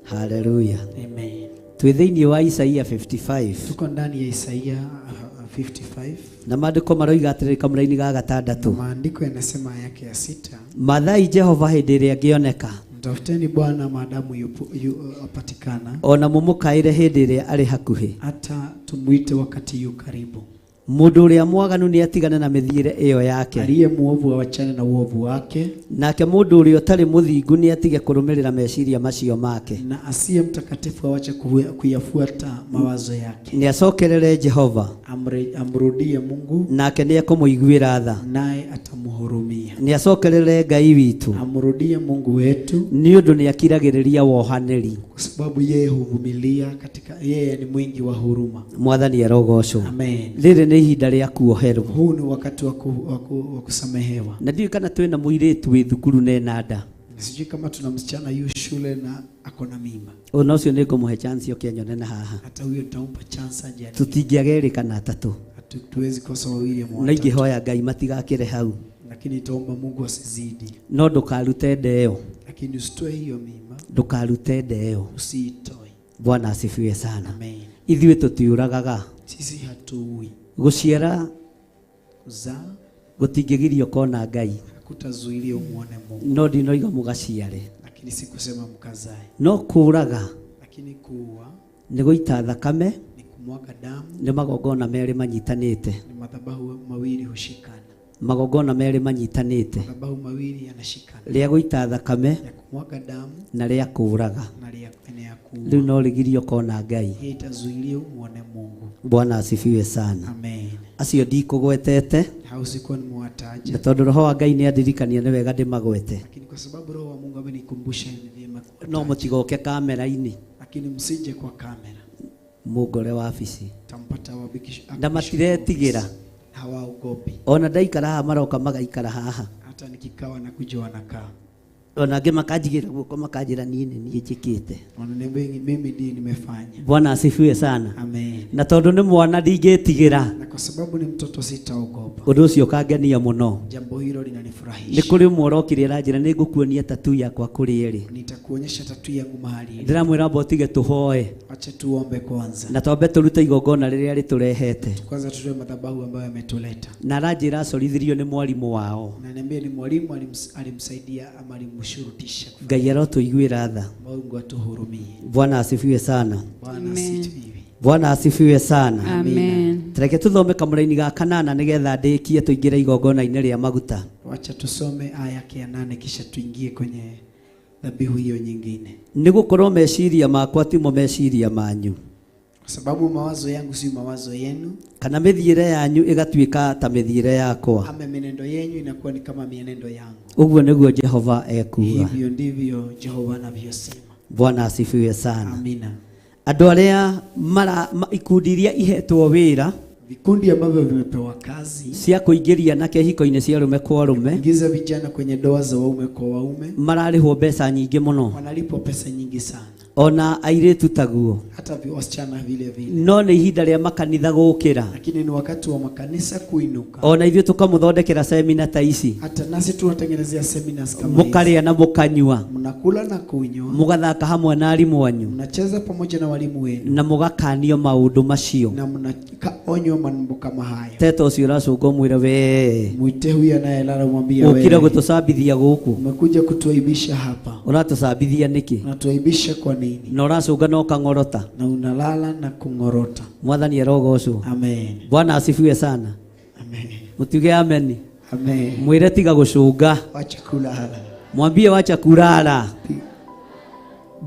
Haleluya. Amen. Twĩ thĩinĩ wa Isaia 55 Tuko ndani ya Isaia 55 na maandĩko maroiga atĩrĩrĩ kamũra-inĩ ga gatandatũ, maandiko yanasema yake ya sita, mathai Jehova hĩndĩ ĩrĩa angĩoneka, mtafuteni Bwana maadamu apatikana, ona mũmũkaĩre hĩndĩ ĩrĩa arĩ hakuhĩ. hata tumuite wakati yu karibu. Mũndũ ũrĩa mwaganu nĩ atigane na mĩthiĩre ĩyo yake, Aliye muovu awachane na uovu wake, nake mũndũ ũrĩa ũtarĩ mũthingu nĩ atige kũrũmĩrĩra meciria macio make. na asiye mtakatifu awache kuyafuata mawazo yake. Nĩ acokerere Jehova, Amrudie Mungu, nake nĩ ekũmũiguĩra tha. naye atamhurumia. Nĩ acokerere Ngai witũ, Amrudie Mungu wetu, nĩ ũndũ nĩ akiragĩrĩria wohanĩri. kwa sababu yeye huvumilia katika, yeye ni mwingi wa huruma. Mwathani arogocwo. Amen. Rĩrĩ nĩ ihinda rĩa kuoherwo. Huu ni wakati wa kusamehewa. Na ndiũĩ kana twĩna mũirĩtu wĩ thukuru na ena nda. Sijui kama tuna msichana yu shule na ako na mimba. Ona ũcio nĩ ngũmũhe chance oke anyone na haha. Hata huyo nitampa chance aje. Tũtingĩaga erĩ kana atatũ. Hatuwezi kosa wawili ama No watatu. ingĩhoya Ngai matigakĩre hau. Lakini nitaomba Mungu asizidi. No ndũkarute nda ĩyo. Lakini usitoe hiyo mimba, Ndũkarute nda ĩyo. usiitoe. Bwana asifiwe sana. Amen. Ithuĩ tũtiũragaga. Sisi hatuui. Gũciara Kuzaa gũtingĩgirio kona Ngai. hakutazuilia umuone Mungu. No ndinoiga mũgaciare. Lakini sikusema mkazae. No kũũraga Lakini kuua nĩ gũita thakame, ni kumwaga damu, nĩ magongona merĩ manyitanĩte. ni madhabahu mawili hushikana. Magongona merĩ manyitanĩte. Madhabahu mawili yanashikana. Rĩa gũita thakame Ya kumwaga damu na rĩa kũũraga. na rĩa na ya kuua. Rĩu no rĩgirio kona Ngai. Hii itazuilia umuone Mungu. Bwana asifiwe sana. Amen. Acio ndikũgwetete Hao sikuwa nimewataja, na tondũ roho wa Ngai nĩ andirikania nĩ wega ndĩmagwete. lakini kwa sababu roho wa Mungu amenikumbusha ni vyema kuwataja. No mũtigoke kamera-inĩ Lakini msije kwa kamera, mũngore wabici. tampata wabikisho. Na matiretigĩra. Hawaogopi. Ona ndaikara haha maroka magaikara haha. Hata nikikawa na kuja wanakaa. Ona angĩ makanjigĩra guoko makanjĩra niĩ nĩ niĩ njĩkĩte. Wananiambia mimi ndiye nimefanya. Bwana asifiwe sana. Amen. Na tondũ nĩ mwana ndingĩtigĩra. Na kwa sababu ni mtoto sitaogopa. Ũndũ ũcio ũkangenia mũno. Jambo hilo Nĩ linanifurahisha. kũrĩ ũmwe ũrokire aranjĩra nĩ ngũkuonia tattoo yakwa kũrĩ ĩrĩ. Nitakuonyesha tatu yangu mahali ilipo. Ndĩramwĩra amba ũtige tũhoe. Acha tuombe kwanza. Na twambe tũrute igongona rĩrĩa rĩtũrehete. Kwanza tutoe madhabahu ambayo yametuleta. Na aranjĩra acorithirio nĩ mwarimũ wao. Na niambie ni mwalimu alimsaidia ama alimshurutisha. Ngai arotũiguĩra tha. Mungu atuhurumie. Bwana asifiwe sana. Bwana asifiwe. Bwana asifiwe sana. Amen. Reke tuthome kamũra-inĩ ga kanana nĩgetha ndĩkie tũingĩre igongona-inĩ rĩa maguta. Wacha tusome aya yake ya 8 kisha tuingie kwenye dhabihu hiyo nyingine. Nĩ gũkorwo meciria makwa timo meciria manyu. Kwa sababu mawazo yangu si mawazo yenu, kana mĩthiĩre yanyu ĩgatuĩka ta mĩthiĩre yakwa. Ama mienendo yenyu inakuwa ni kama mienendo yangu. Ũguo nĩguo Jehova ekuuga. Hivyo ndivyo Jehova anavyosema. Bwana asifiwe sana. Amina. Andũ arĩa mara ikundi iria ihetwo wĩra Vikundi ambavyo vimepewa kazi cia kũingĩria anake hiko-inĩ cia arũme kwa arũme, ingiza vijana kwenye ndoa za waume kwa waume, mararĩhwo mbeca nyingĩ mũno, wanalipwa pesa nyingi sana, ona airĩtu taguo. Hata wasichana vile vile. No nĩ ihinda rĩa makanitha gũkĩra, Lakini ni wakati wa makanisa kuinuka. Ona ithuĩ tũkamũthondekera semina ta ici, Hata nasi tunatengenezea seminars kama hizi, mũkarĩa na mũkanyua, mnakula na kunywa, mũgathaka hamwe na arimũ anyu, mnacheza pamoja na walimu wenu, na mũgakanio maũndũ macio. Na mnaonywa mambo kama hayo. Teta ũcio ũracũnga ũmwĩre we Mwite huyu anayelala umwambie ũkire wewe gũtũcambithia gũkũ, umekuja kutuaibisha hapa. Ũratũcambithia nĩkĩ? Unatuaibisha kwa nini? Na ũracũnga na ũkang'orota. Na unalala na kung'orota. Mwathani arogocwo. Amen. Bwana asifiwe sana. Amen. Mũtuge amen. Amen. Mwĩre tiga gũcũnga. Wacha kulala. Mwambie wacha kulala.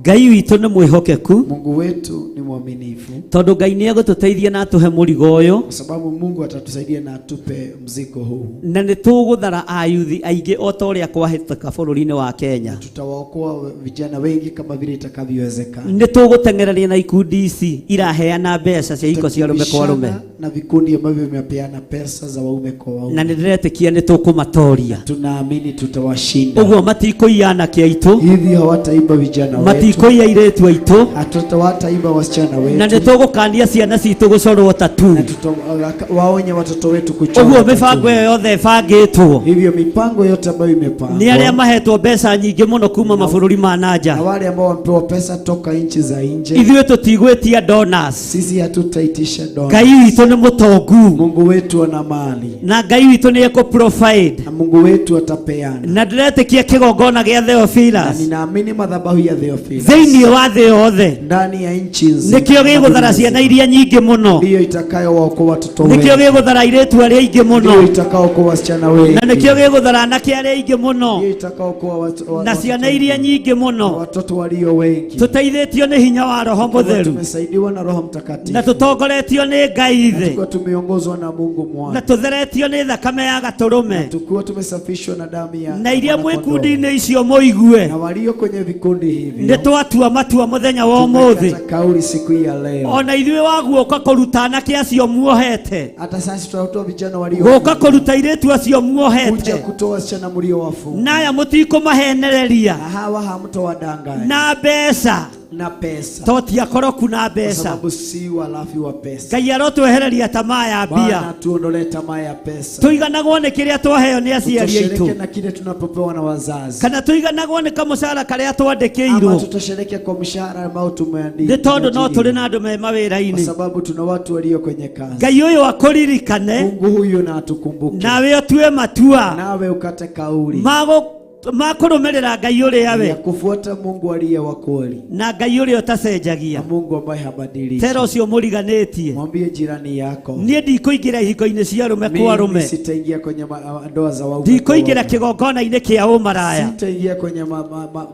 Ngai witũ nĩ mwĩhokeku. Mungu wetu ni mwaminifu. Tondũ Ngai nĩ egũtũteithia na atũhe mũrigo ũyũ. Kwa sababu Mungu atatusaidia na atupe mzigo huu. Na nĩ tũgũthara ayuthi aingĩ o ta ũrĩa kwahĩtũka bũrũri-inĩ wa Kenya. Tutawaokoa vijana wengi kama vile itakavyowezekana. Nĩ tũgũteng'erania na ikundi ici iraheana mbeca cia iko cia arũme kwa arũme. Tutakibishana na vikundi ambavyo vimepeana pesa za waume kwa waume. Na nĩ ndĩretĩkia nĩ tũkũmatoria. Tunaamini tutawashinda. Ũguo matikũiya anake aitũ. Hivi hawataiba vijana wetu. Matikũiya airĩtu aitũ. Hatutawataiba wasichana wetu. Na nĩ tũgũkania ciana citũ gũcorwo tattoo. Na tutawaonya watoto wetu kuchora Ũguo tattoo. mĩbango ĩyo yothe ĩbangĩtwo. Hivyo mipango yote ambayo imepangwa. Nĩ arĩa mahetwo mbeca nyingĩ mũno kuma mabũrũri ma nanja. Na wale ambao wamepewa pesa toka nchi za nje. Ithuĩ tũtigwĩtia donors. Sisi hatutaitisha donors. Ngai witũ nĩ mũtongu. Mungu wetu ana mali. Na Ngai witũ nĩ ekũ provide. Na Mungu wetu atapeana. Na ndĩretĩkia kĩgongona gĩa Theophilus. Na ninaamini madhabahu ya Theophilus. Thĩinĩ wa thĩ yothe. Ndani ya nchi nzima. Nĩkĩo gĩgũthara ciana iria nyingĩ mũno. Ndiyo itakayowaokoa watoto wengi. Nĩkĩo gĩgũthara airĩtu arĩa aingĩ mũno. Ndiyo itakayowaokoa wasichana wengi. Na nĩkĩo gĩgũthara anake arĩa aingĩ mũno. Ndiyo itakayowaokoa Na ciana iria nyingĩ mũno. Watoto walio wengi. Tũteithĩtio nĩ hinya wa Roho Mũtheru. Tumesaidiwa na Roho Mtakatifu. Na tũtongoretio nĩ Ngai Ithe. Tukiwa tumeongozwa na Mungu Mwana. Na tũtheretio nĩ thakame ya gatũrũme. Na tukiwa tumesafishwa na damu ya Na iria mwana mwĩ kondoo. kundi-inĩ icio mũigue. Na walio kwenye vikundi hivi. Nĩ twatua matua mũthenya wa ũmũthĩ. Tumekata kauli siku ya leo. Ona ithuĩ wa guoka kũruta anake acio muohete. Hata sasa tutatoa vijana walio Gũka kũruta airĩtu acio muohete. Kuja kutoa wasichana mlio wafunga. Na aya mũtikũmahenereria. Na hawa hamtowadanganya. Na mbeca. Na pesa. To ti akoroku na mbeca. Kwa sababu si walafi wa pesa. Ngai arotwehereria tamaa ya mbia. Bwana tuondolee tamaa ya pesa. Tuiganagwo nĩ kĩrĩa twaheo nĩ aciari aitũ. Tutoshereke na kile tunapopewa na wazazi. Kana tuiganagwo nĩ kamũcara karĩa twandĩkĩirwo. Ama tutoshereke kwa mshahara ambao tumeandikwa. Nĩ tondũ no tũrĩ na andũ me mawĩra-inĩ. Kwa sababu tuna watu walio kwenye kazi. Ngai ũyũ akũririkane. Mungu huyu na atukumbuke. Nawe ũtue matua. Nawe ukate kauli. Makũrũmĩrĩra Ngai ũrĩa we. Ya kufuata Mungu aliye wa kweli. Na Ngai ũrĩa ũtacenjagia. Na Mungu ambaye habadiliki. Tera ũcio mũriganĩtie. Mwambie jirani yako. Niĩ ndikũingĩra ihiko-inĩ cia arũme kwa arũme. Mimi sitaingia kwenye ndoa za waume. Ndikũingĩra kĩgongona-inĩ kĩa ũmaraya. Sitaingia kwenye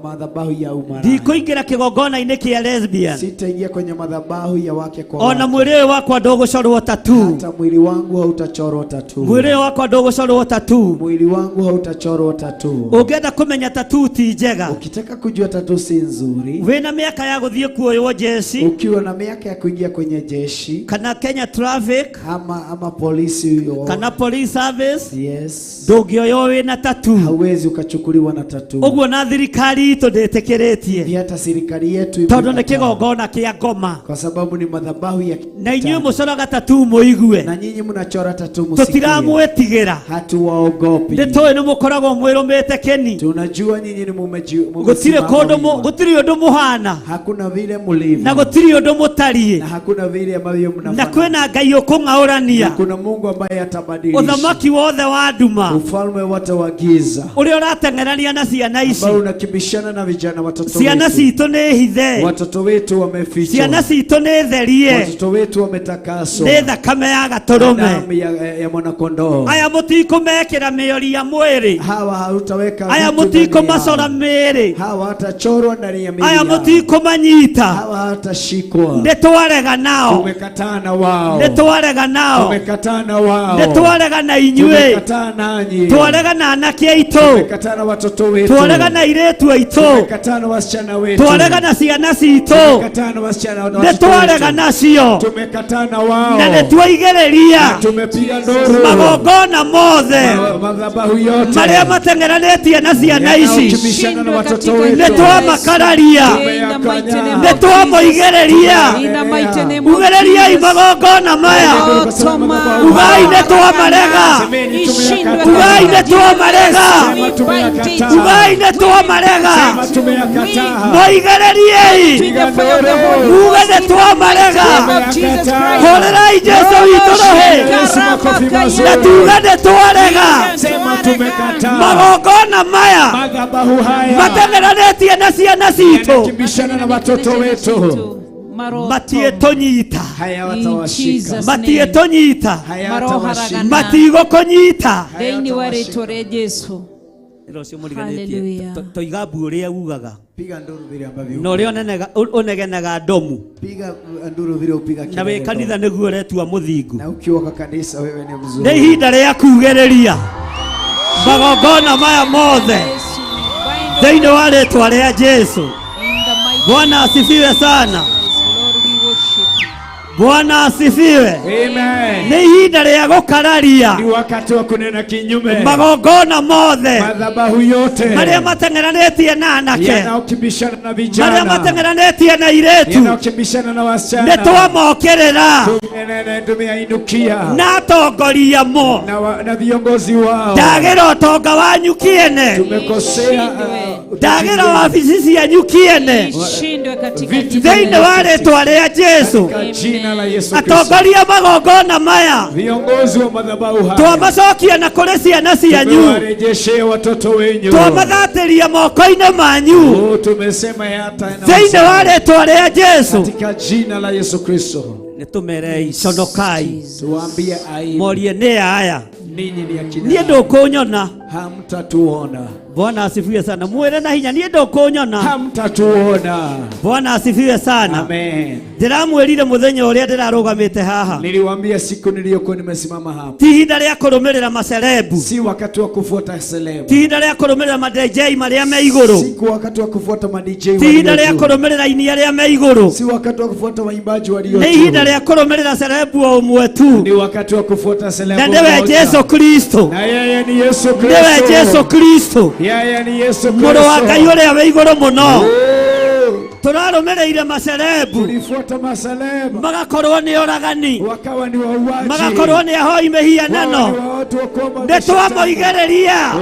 madhabahu ya umaraya. Ndikũingĩra kĩgongona-inĩ kĩa lesbian. Sitaingia kwenye madhabahu ya wake kwa wake. Ona mwĩrĩ ũyũ wakwa ndũgũcorwo tattoo. Hata mwili wangu hautachorwa tattoo. Mwĩrĩ ũyũ wakwa ndũgũcorwo tattoo. Mwili wangu hautachorwa tattoo. Ũngĩenda kũmenya tattoo ti njega. Ukitaka kujua tattoo si nzuri. Wĩna mĩaka ya gũthiĩ kuoywo jeshi. Ukiwa na miaka ya kuingia kwenye jeshi. Kana Kenya Traffic. Ama polisi. Kana police service. Yes. Ndũngĩoywo wĩna tattoo. Hauwezi ukachukuliwa na tattoo. Ũguo na thirikari itũ ndĩtĩkĩrĩtie. Hata serikali yetu Tondũ nĩ kĩgongona kĩa ngoma. Kwa sababu ni madhabahu ya Na inyuĩ mũcoraga tattoo mũigue. Na nyinyi mnachora tattoo msikie. Tũtiramwĩtigĩra. Hatuwaogopi. Nĩ tũĩ nĩ mũkoragwo mwĩrũmĩte kĩni. Tunajua nyinyi ni Gũtirĩ kũndũ gũtirĩ ũndũ mũhana. Hakuna vile mlivyo. Na gũtirĩ ũndũ mũtariĩ. Na hakuna vile ambavyo mnafanana. Na kwĩna Ngai ũkũng'aũrania. Na kuna Mungu ambaye atabadilisha. Ũthamaki wothe wa nduma. Ufalme wote wa giza. Ũrĩa ũrateng'erania na ciana ici. Ambao unakibishana na vijana watoto wetu. Ciana citũ nĩ hithe. Watoto wetu wamefichwa. Ciana citũ nĩ therie. Watoto wetu wametakaswa. Nĩ thakame ya gatũrũme. Damu ya mwana kondoo. Aya mũtikũmekĩra mĩori ya mwĩrĩ. Hawa hautaweka. Aya vitu ndani mũtikũmacora yao. mĩĩrĩ. Hawatachorwa ndani ya miili Aya yao. mũtikũmanyita. Hawatashikwa. Nĩ twarega nao. Tumekataa na wao. Nĩ twarega nao. Tumekataa na wao. Nĩ twarega na inyuĩ. Tumekataa nanyi. Twarega na anake aitũ. Tumekataa na watoto wetu. Twarega na airĩtu aitũ. Tumekataa na wasichana wetu. Twarega na ciana citũ. Tumekataa na wasichana na Nĩ watoto twarega wetu. nacio. Tumekataa na wao. Na nĩ twaigĩrĩria Tumepiga nduru. magongona mothe Madhabahu yote marĩa mateng'eranĩtie na ciana ici. yanayokibishana na watoto wetu. Nĩ twamakararia. Nĩ twamoigĩrĩria. In the mighty name of Ugĩrĩriai Jesus. magongona maya. Otoma. Ugai nĩ twamarega. Ishindwe Ugai katika nĩ jina la twamarega. Yesu. We bind it. Ugai nĩ twamarega. Sema tumeyakataa. Moigĩrĩriei. With the fire of the Holy Muge Ghost nĩ in the twamarega. mighty name of Jesus Christ. Hũrĩrai Jesũ witũ rũhĩ. Yesu makofi mazuri. Na tuge nĩ twarega. Sema tumekataa. Magongona maya Madhabahu haya mateng'eranĩtie na ciana citũ yanakibishana na watoto wetu. matiĩtũnyita. Hayawatawashika. Jesus name. Matiĩtũnyita. Hayawatawashika. Matigũkũnyita. Thĩinĩ wa rĩtwa rĩa Jesu. Rũciũ Hallelujah. mũriganĩtie toiga mbu ũrĩa ugaga Piga nduru vile ambavyo. na ũrĩa ũnegenaga ndomu Piga nduru vile upiga na wĩ kelele. kanitha nĩguo ũretua mũthingu. Na ukiwa kwa kanisa wewe ni Nĩ mzuri. ihinda rĩa kugĩrĩria magongona maya mothe Yesu, we bind thĩinĩ wa rĩtwa rĩa Jesu. in the mighty Bwana asifiwe sana. Lord, we worship you. Bwana asifiwe. Amen. Nĩ ihinda rĩa gũkararia Ni wakati wa kunena kinyume. magongona mothe Madhabahu yote marĩa mateng'eranĩtie na anake, yanayokibishana na marĩa vijana, mateng'eranĩtie na airĩtu, yanayokibishana na nĩ wasichana, twamokĩrĩra tumeyainukia na atongoria mo. na viongozi wao. Ndagĩra ũtonga wanyu kĩene, Tumekosea ndagĩra wabici cianyu kĩene, Ishindwe katika Vitu jina thĩinĩ la wa Yesu. rĩtwa rĩa Jesu. katika jina la Yesu Kristo. Atongoria magongona maya Viongozi wa madhabahu haya twamacokia na kũrĩ ciana cianyu, tumewarejeshe watoto wenyu. twamathatĩria moko-inĩ manyu Oh, tumesema hata na thĩinĩ wa rĩtwa rĩa Jesu. katika jina la Yesu Kristo. Nĩ tũmerei conokai, Tuambie aibu, morie nĩ aya, ninyi ni akina niĩ ndũkũnyona. hamtatuona, Bwana asifiwe sana. Mwĩre na hinya, niĩ ndũkũnyona. hamtatuona. Bwana asifiwe sana. Amen. Ndĩramwĩrire mũthenya ũrĩa ndĩrarũgamĩte haha, Niliwaambia siku niliyokuwa nimesimama hapa, ti ihinda rĩa kũrũmĩrĩra macerebu, si wakati wa kufuata celeb, ti ihinda rĩa kũrũmĩrĩra ma DJ marĩa me igũrũ, si wakati wa kufuata ma DJ ti ihinda walio rĩa juu, kũrũmĩrĩra aini arĩa me igũrũ, si wakati wa kufuata waimbaji walio nĩ ihinda juu, rĩa kũrũmĩrĩra cerebu o ũmwe tu, ni wakati wa kufuata celeb na nĩwe mmoja. Jesu Kristo, na yeye ni Yesu nĩwe Jesu Kristo, Kristo, yeye ni Yesu mũrũ wa Ngai Kristo. ũrĩa wĩ igũrũ mũno. Oh, Tũrarũmĩrĩire macerebu tulifuata maceleb magakorwo nĩ oragani, wakawa ni wauaji, magakorwo nĩ ahoi mĩhianano. Wao ni watu wa kuomba Nĩ twamoigĩrĩria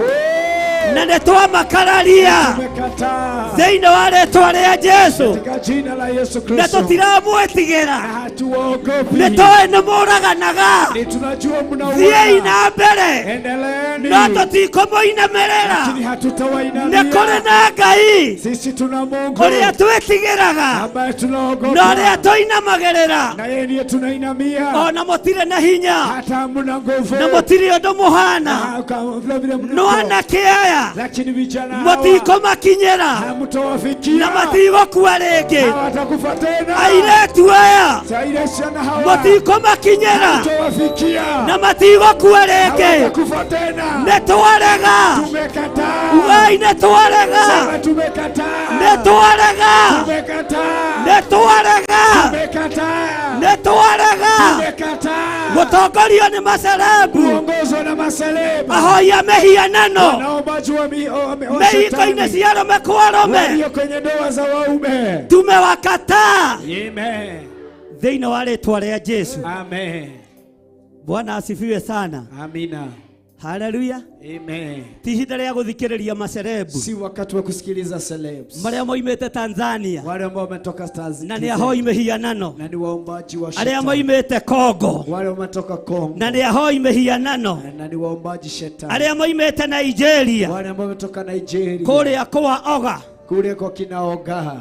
na nĩ twamakararia Tumekataa thĩinĩ wa rĩtwa rĩa Jesu, katika jina la Yesu na Kristo. tũtiramwĩtigĩra, Hatuwaogopi, nĩ tũĩ nĩ mũraganaga. ni tunajua Thiĩi mnauana. na mbere, Endeleeni, no tũtikũmũinamĩrĩra. lakini Nĩ hatutawainamia. kũrĩ na Ngai Sisi tuna Mungu ũrĩa twĩtigĩraga ambaye na tunaogopa, ũrĩa tũinamagĩrĩra, na yeye ndiye tunainamia. ona mũtirĩ na hinya Hata hamna nguvu na mũtirĩ ũndũ mũhana. Ah, kama vile vile No mliko. anake aya lakini vijana hawa mũtikũmakinyĩra na hamtawafikia, matigũkua rĩngĩ. hawatakufa tena. Airĩtu aya Saideshana hawa mũtikũmakinyĩra hamtawafikia, na matigũkua rĩngĩ. hawatakufa tena. Nĩ twarega, Tumekataa, ugai nĩ twarega, sema tumekataa, nĩ twarega, tumekataa, nĩ twarega, tumekataa, nĩ twarega tumekataa gũtongorio nĩ macerebu kuongozwa na maseleba ahoi a mĩhianano wanaombaji wa wa mĩhiko-inĩ shetani cia arũme kwa arũme. walio kwenye ndoa za waume. Tumewakataa Amen. thĩinĩ wa rĩtwa rĩa Jesu. Amen. Bwana asifiwe sana. Amina. Haleluya. Amen. Ti ihinda rĩa gũthikĩrĩria macerebu Si wakati wa kusikiliza celebs marĩa moimĩte Tanzania wale ambao wametoka Tanzania na nĩ ahoi mĩhianano, na ni waombaji wa arĩa shetani, moimĩte Kongo wale wametoka Kongo na nĩ ahoi mĩhianano, na ni waombaji shetani, arĩa moimĩte Nigeria wale ambao wametoka Nigeria kũrĩa kwa Oga. kule kwa kina Ogaha.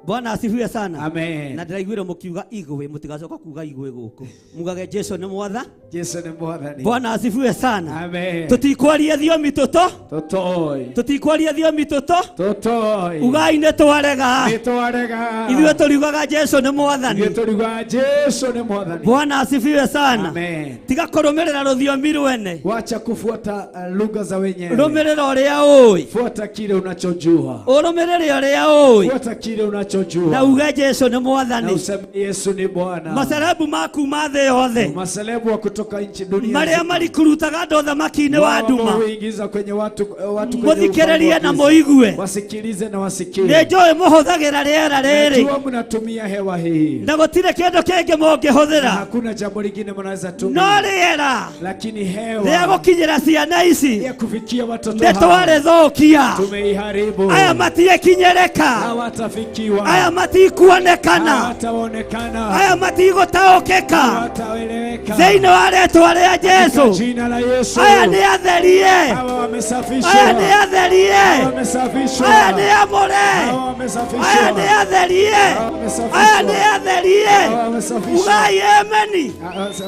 Bwana asifiwe sana. Amen. Na ndĩraiguire mũkiuga igwe mũtigacoka kuga igwe gũkũ. Mugage Jesu nĩ mwatha. Jesu nĩ mwathani. Bwana asifiwe sana. Amen. Tũtikwaria thiomi tũto. Tũtoĩ. Tũtikwaria thiomi tũto. Tũtoĩ. Ugai nĩ twarega. Nĩ twarega. Ithuĩ tũriugaga Jesu nĩ mwathani. Ithuĩ tũriugaga Jesu nĩ mwathani. Bwana asifiwe sana. Amen. Tiga kũrũmĩrĩra rũthiomi rwene. Wacha kufuata lugha za wenyewe. Rũmĩrĩra ũrĩa ũĩ. Fuata kile unachojua. Ũrũmĩrĩre ũrĩa ũĩ. Fuata kile unachojua. Na uge Jesu nĩ mwathani. Na useme Yesu ni Bwana. Maselebu maku ma thĩ yothe. Maselebu wa kutoka nchi dunia. Maria marikurutaga andũ thamaki-inĩ wa nduma. Huingiza kwenye watu kwenye Mũthikĩrĩrie na mũigue. Wasikilize na wasikie. Nĩ njũĩ mũhũthagĩra rĩera rĩrĩ. Najua mnatumia hewa hii. Na gũtirĩ kĩndũ kĩngĩ mũngĩhũthĩra. Hakuna jambo lingine mnaweza tumia. No rĩera. Lakini hewa. Rĩa gũkinyĩra ciana ici. Ya kufikia watoto Nĩ hawa. twarĩthũkia. Tumeiharibu. Aya matiĩkinyĩrĩka. Hawatafikiwa. Aya matikuonekana. Hawataonekana. Aya matigũtaũkĩka. Hawataeleweka. Thĩinĩ wa rĩtwa rĩa Jesu. Jina la Yesu. Aya nĩ atherie. Hawa wamesafishwa. Aya nĩ atherie. Hawa wamesafishwa. Aya nĩ amũre. Hawa wamesafishwa. Aya nĩ atherie. Hawa wamesafishwa. Aya nĩ atherie. Hawa wamesafishwa. Ugai ameni.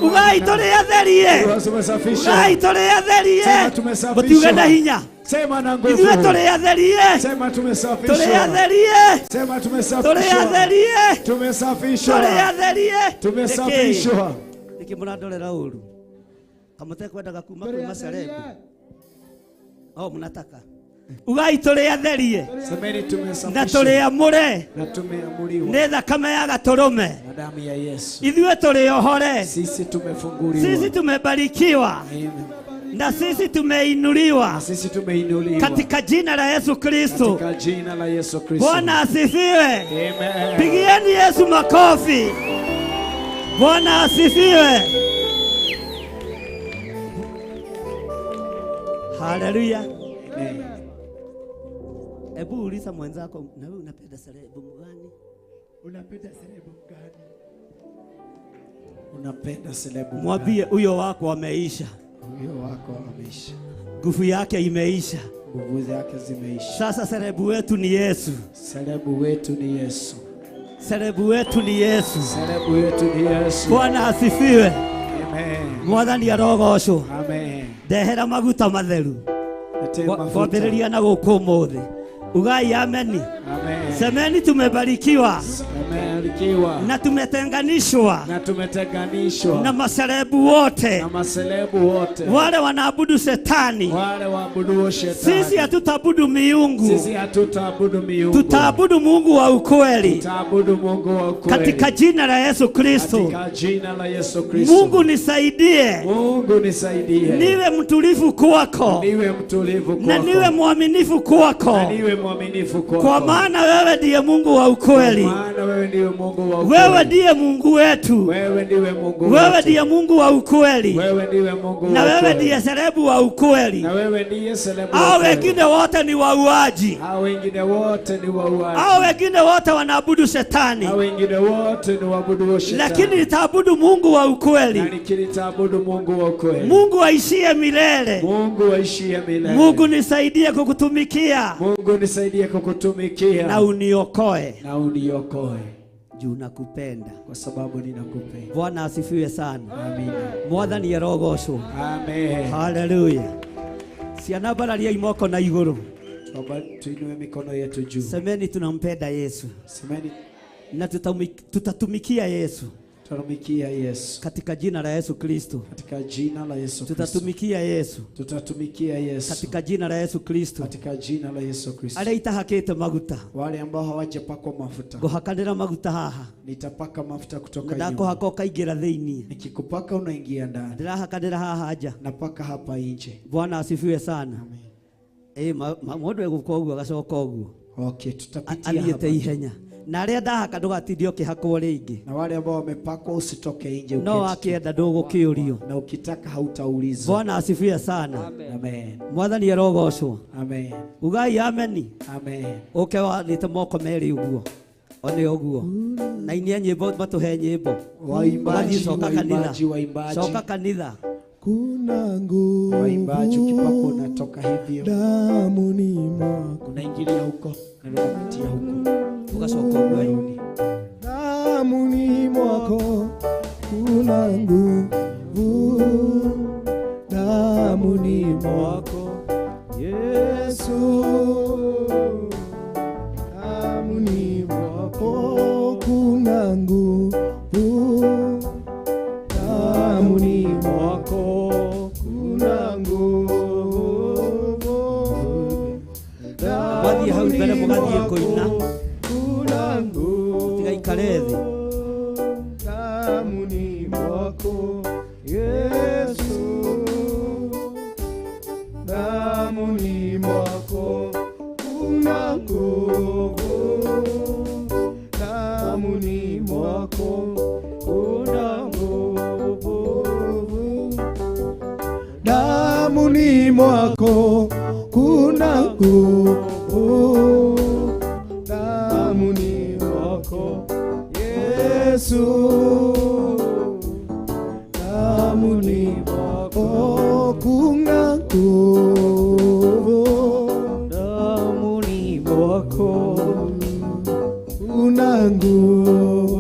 Ugai tũrĩ atherie. Hawa wamesafishwa. Ugai tũrĩ atherie. Sema tumesafishwa. Mũtiuge na hinya. Sema na nguvu. Ithuĩ tũrĩ atherie. Sema tumesafishwa. Tũrĩ atherie. Sema tumesafishwa. Tũrĩ atherie. Tumesafishwa. Tũrĩ atherie. Tumesafishwa. Nĩkĩ mũrandorera ũru? Kamũtekwendaga kuma kwĩ macerebu. Oh, mnataka. Ugai tũrĩ atherie. Semeni tumesafishwa. Na tũrĩ amũre. Na tumeamuriwa. Nĩ thakame ya gatũrũme. Na damu ya Yesu. Ithuĩ tũrĩ ohore. Sisi tumefunguliwa. Sisi tumebarikiwa. Amen. Na sisi tumeinuliwa. Na sisi tumeinuliwa. Katika jina la Yesu Kristo. Katika jina la Yesu Kristo. Bwana asifiwe. Amen. Pigieni Yesu makofi. Bwana asifiwe. Haleluya. Amen. Ebu uliza mwenzako, na wewe unapenda selebu gani? Unapenda selebu gani? Unapenda selebu gani? Mwambie huyo wako ameisha. Huyo wako ameisha. Nguvu yake imeisha. Nguvu zake zimeisha. Sasa selebu wetu ni Yesu. Selebu wetu ni Yesu. Selebu wetu ni Yesu. Selebu wetu ni Yesu. Bwana asifiwe. Amen. Mwathani arogocwo. Amen. Ndehera maguta matheru. Kwambĩrĩria na gũkũ ũmũthĩ. Ugai ameni. Amen. Semeni tumebarikiwa. Tumebarikiwa. Na tumetenganishwa. Na tumetenganishwa. Na maselebu wote. Na maselebu wote. Wale wanaabudu shetani. Wale waabudu shetani. Sisi hatutaabudu miungu. Sisi hatutaabudu miungu. Tutaabudu Mungu wa ukweli. Tutaabudu Mungu wa ukweli. Katika jina la Yesu Kristo. Katika jina la Yesu Kristo. Mungu nisaidie. Mungu nisaidie. Niwe mtulivu kwako. Niwe mtulivu kwako. Na niwe mwaminifu kwako. Na niwe mwaminifu kwako. Kwa maana wewe ndiye Mungu wa ukweli. Kwa maana wewe ndiye Mungu wa ukweli. Wewe ndiye Mungu wetu. Wewe ndiye Mungu wetu. Wewe ndiye Mungu wa ukweli. Wewe ndiye Mungu wa Na wewe ukweli. ndiye selebu wa ukweli. Na wewe ndiye selebu wa Hao ukweli. wengine wote ni wauaji. Hao wengine wote ni wauaji. Hao wengine wote wanaabudu shetani. Hao wengine wote ni waabudu shetani. Lakini nitaabudu Mungu wa ukweli. Lakini nitaabudu Mungu wa ukweli. Mungu aishie milele. Mungu aishie milele. Mungu nisaidie kukutumikia. Mungu nisaidie kukutumikia. Na uniokoe. Na uniokoe. Juu nakupenda. Kwa sababu ninakupenda. Bwana asifiwe sana. Amina. Mwathani arogocwo. Amen. Haleluya. Ciana bararia imoko na iguru. Tuinue mikono yetu juu. Semeni tunampenda Yesu. Semeni na tutatumikia Yesu. Tutatumikia Yesu. Katika jina la Yesu Kristo. Katika jina la Yesu Kristo. Tutatumikia Yesu. Tutatumikia Yesu. Katika jina la Yesu Kristo. Katika jina la Yesu Kristo. Arĩa itahakĩte maguta. Wale ambao hawajapakwa mafuta. Ngũhakanĩra maguta haha. Nitapaka mafuta kutoka nyuma. Ndakũhaka ũkaingĩra thĩinĩ. Nikikupaka unaingia ndani. Ndĩrahakanĩra haha nja. Napaka hapa nje. Bwana asifiwe sana. Amen. Mũndũ egũka ũguo agacoka ũguo. Okay, tutapitia Athiĩte hapa. ihenya. Na arĩa ndahaka ndũgatinde ũkĩhakwo rĩngĩ. Na wale ambao wamepakwa usitoke nje No uketi. akĩenda ndũgũkĩũrio. Na ukitaka hautaulizwa. Bwana asifiwe sana. Amen. Mwathani arogocwo. Amen. Ugai ameni. Amen. Ũke wanĩte moko merĩ ũguo. One ũguo. Na inie nyĩmbo matũhe nyĩmbo. Waimbaji, Ũgathiĩ coka kanitha. waimbaji, waimbaji. Coka kanitha. Kuna nguvu. Waimbaji ukipakwa unatoka hivyo. Damuni mwako. Unaingilia huko na unapitia huko. Ũgacoka ũguo ĩ. Damuni mwako kuna nguvu, damuni mwako Yesu, damuni mwako kuna nguvu, damuni mwako kuna nguvu, Mwathiĩ hau mbere mũgathiĩ kũina. Kuna nguvu Mũtigaikare thĩ. Damuni mwako Yesu, damuni mwako kuna nguvu, damuni mwako kuna nguvu, damuni mwako kuna nguvu, damuni mwako Yesu, damuni mwako kuna nguvu, Damuni mwako kuna nguvu,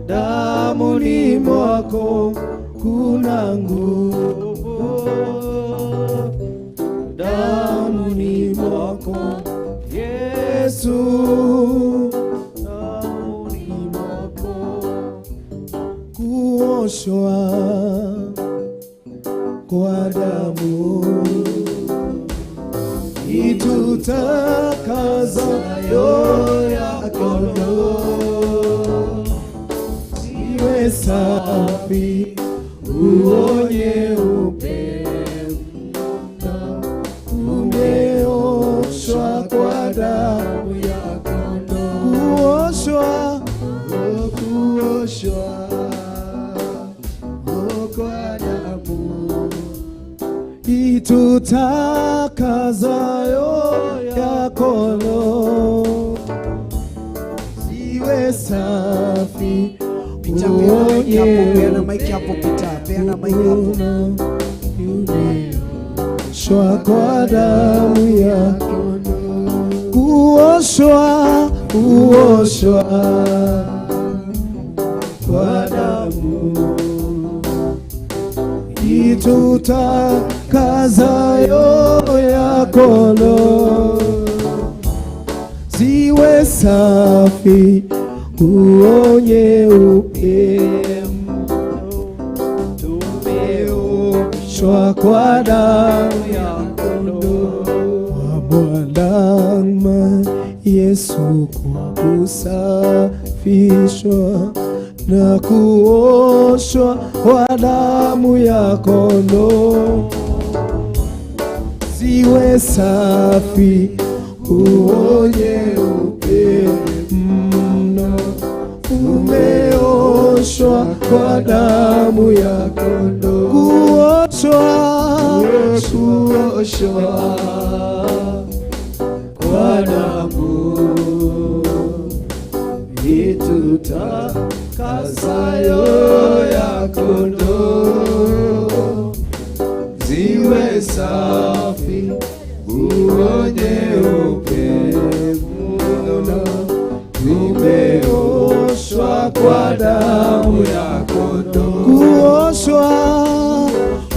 damuni mwako kuna nguvu, damuni mwako Yesu, damuni mwako kuoshwa kwa damu itutakasayo ya kondoo, iwe safi uonye upendo, umeoshwa kwa damu ya kondoo, kuoshwa, oh, kuoshwa, oh, kwa damu itutakazayo ya kondoo, ziwe safi Peter, peana mic hapo, peana mic hapo, Peter, peana mic hapo. Kuoshwa kwa damu ya kuoshwa, kuoshwa kwa damu itutakazayo ya kondoo, ziwe safi uonye upendo, tumeoshwa kwa damu ya kondoo wa Bwana Yesu, kwa kusafishwa na kuoshwa kwa damu ya kondoo, ziwe safi uonye upendo, umeoshwa kwa damu ya kondoo, kuoshwa, kuoshwa kwa damu itutakasayo ya kondoo, ziwe safi uonye upendo, umeoshwa kwa damu ya kondoo, kuoshwa,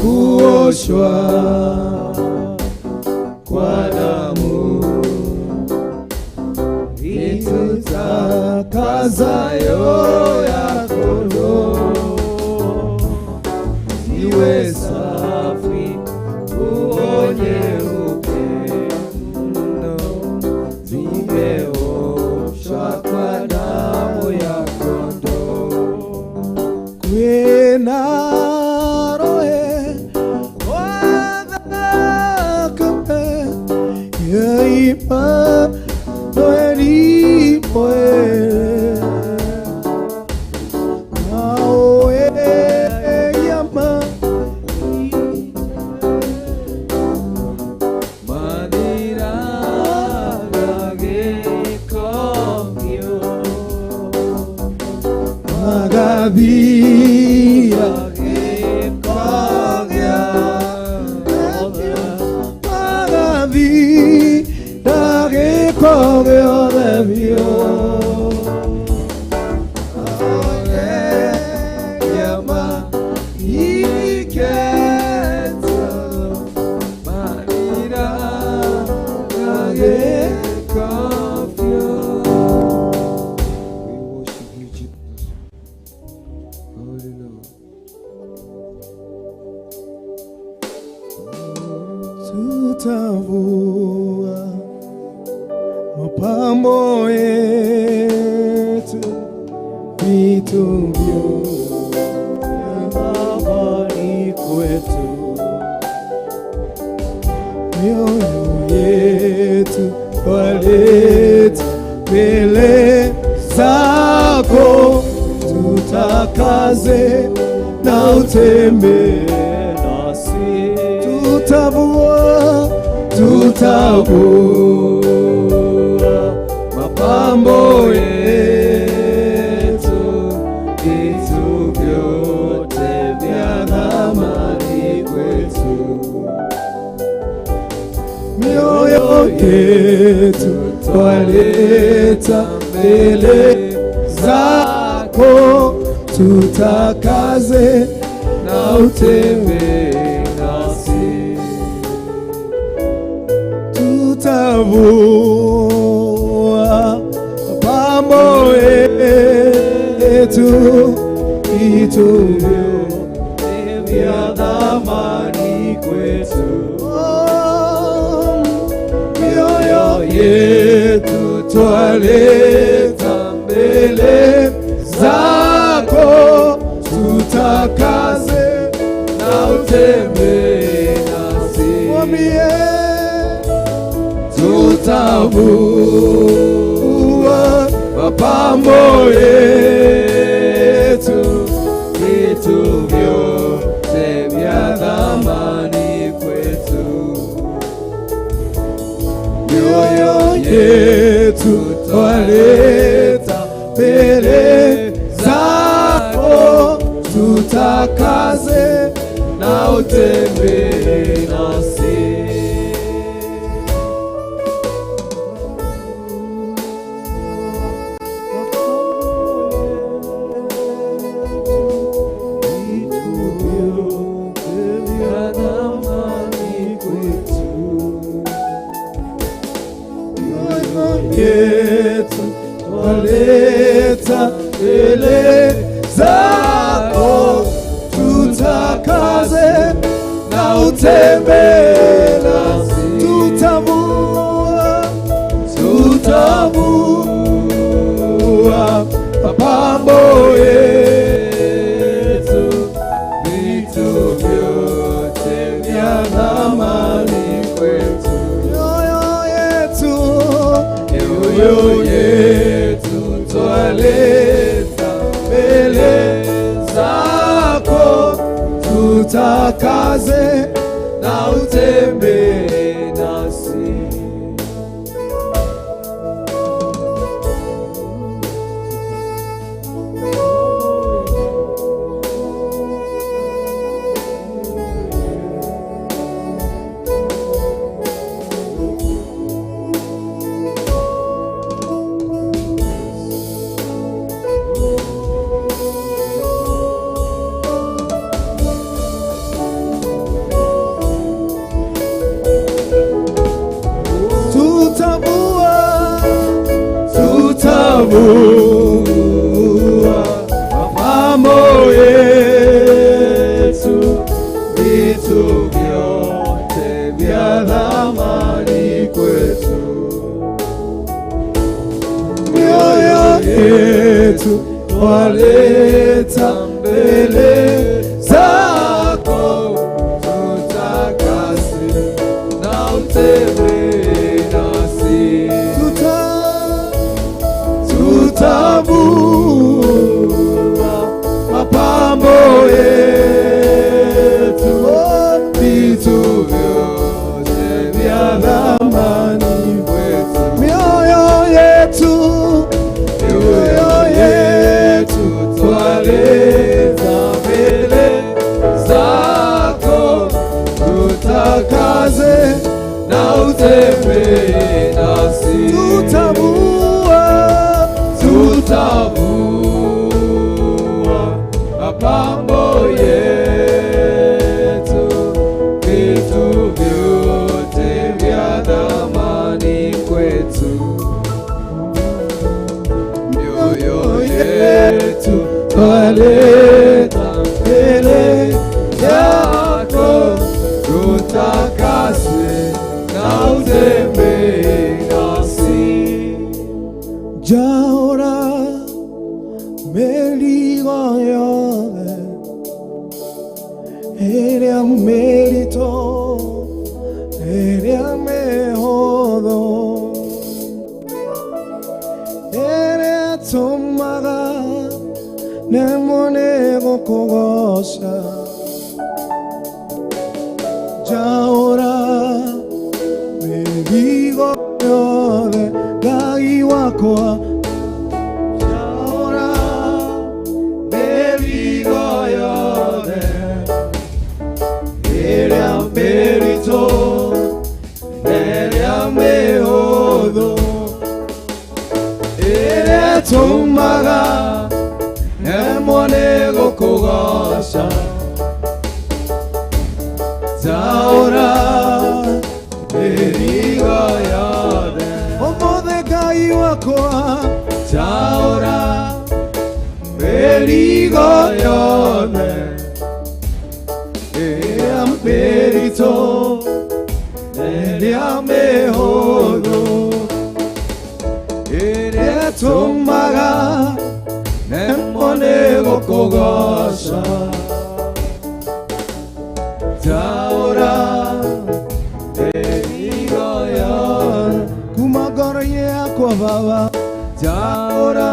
kuoshwa kwa damu itutakasayo ya kondoo, ziwe safi uonye upendo, zimeoshwa kwa damu ya kondoo. Kwena rohe wadhakambe yaipa noeli poe naoe yama Magavia Magavia Mbele zako tutakaze na utembee nasi, tutavua tutavua mapambo yetu, vitu vyote vya thamani kwetu, mioyo yetu twaleta mbele zako, tutakaze na utembee nasi, tutavua mapambo yetu, vitu vyote vya thamani kwetu. Oh, mioyo yetu twaleta mbele zako, tutakaze na utembee nasi. Mwambie tutavua mapambo yetu, vitu vyote vya thamani kwetu, mioyo yetu twaleta mbele zako, tutakaze na utembee nasi. Vitu vyote vya thamani kwetu, mioyo yetu twaleta mbele zako, tutakaze na utembee nasi, tutavua tutavua mapambo yetu, vitu vyote vya thamani kwetu, mioyo yetu mioyo yetu twaleta mbele zako, tutakaze na utembee nasi. Tutavua tutavua mapambo yetu, vitu vyote vya thamani kwetu, mioyo yetu twaleta mbele zako, tutakase na utembee nasi, tutavua mapambo yetu, vitu vyote vya thamani kwetu, mioyo yetu mioyo yetu twaleta mbele zako, tutakaze na utembee nasi, tutavua tutavua mapambo yetu, vitu vyote vya thamani kwetu, mioyo yetu twaleta mbele yako, tutakase na utembee nasi. Njaũra mĩrigo yothe ĩrĩa mĩritũ, ĩrĩa mĩhũthũ. Tũmaga nemwo nĩ gũkũgoca njaũra mĩrigo yothe Ngai wakwa njaũra mĩrigo yothe ĩrĩa mĩritũ ĩrĩa mĩhũthũ ĩrĩa ĩtũmaga nemwo nĩ gũkũgoca njaũra mĩrigo yothe ũmũthĩ Ngai wakwa njaũra mĩrigo yothe ĩrĩa mĩritũ ĩrĩa mĩhũthũ ĩrĩa ĩtũmaga nemwo nĩ gũkũgoca njaũra mĩrigo yothe kuma ngoro-inĩ yakwa Baba njaũra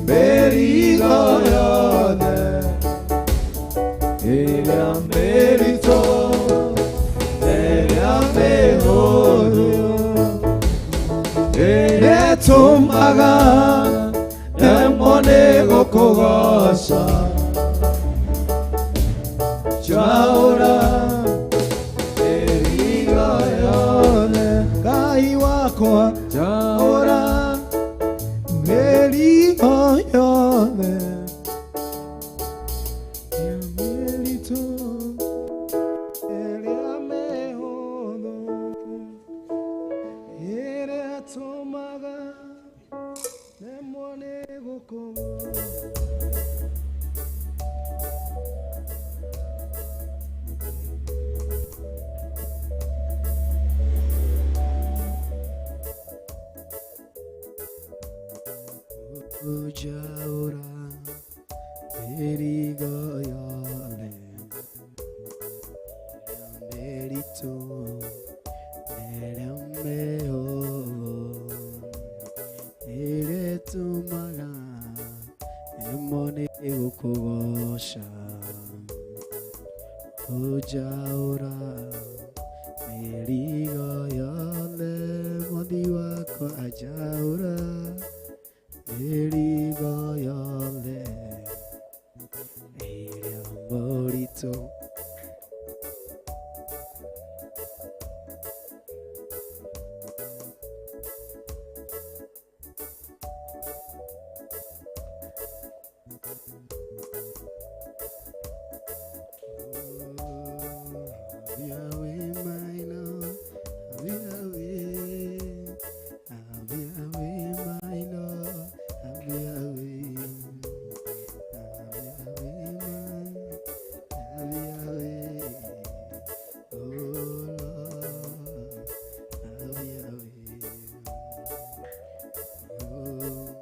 mĩrigo yothe ĩrĩa mĩritũ ĩrĩa mĩhũthũ ĩrĩa ĩtũmaga nemwo nĩ gũkũgoca njaũra mĩrigo yothe Ngai wakwa njaũra mĩrigo yothe ĩrĩa mĩritũ ĩrĩa mĩhũthũ ĩrĩa ĩtũmaga nemwo nĩ gũkũgoca. Njaũra mĩrigo yothe mĩritũ ĩrĩa mĩhũthũ ĩrĩa ĩtũmaga nemwo nĩ gũkũgoca njaũra mĩrigo yothe Mwathi wakwa njaũra mĩrigo yothe ĩrĩa mĩritũ. Yahweh, my Lord, Yahweh, Yahweh, my Lord, Yahweh, Yahweh, my Yahweh, oh Lord, Yahweh, oh.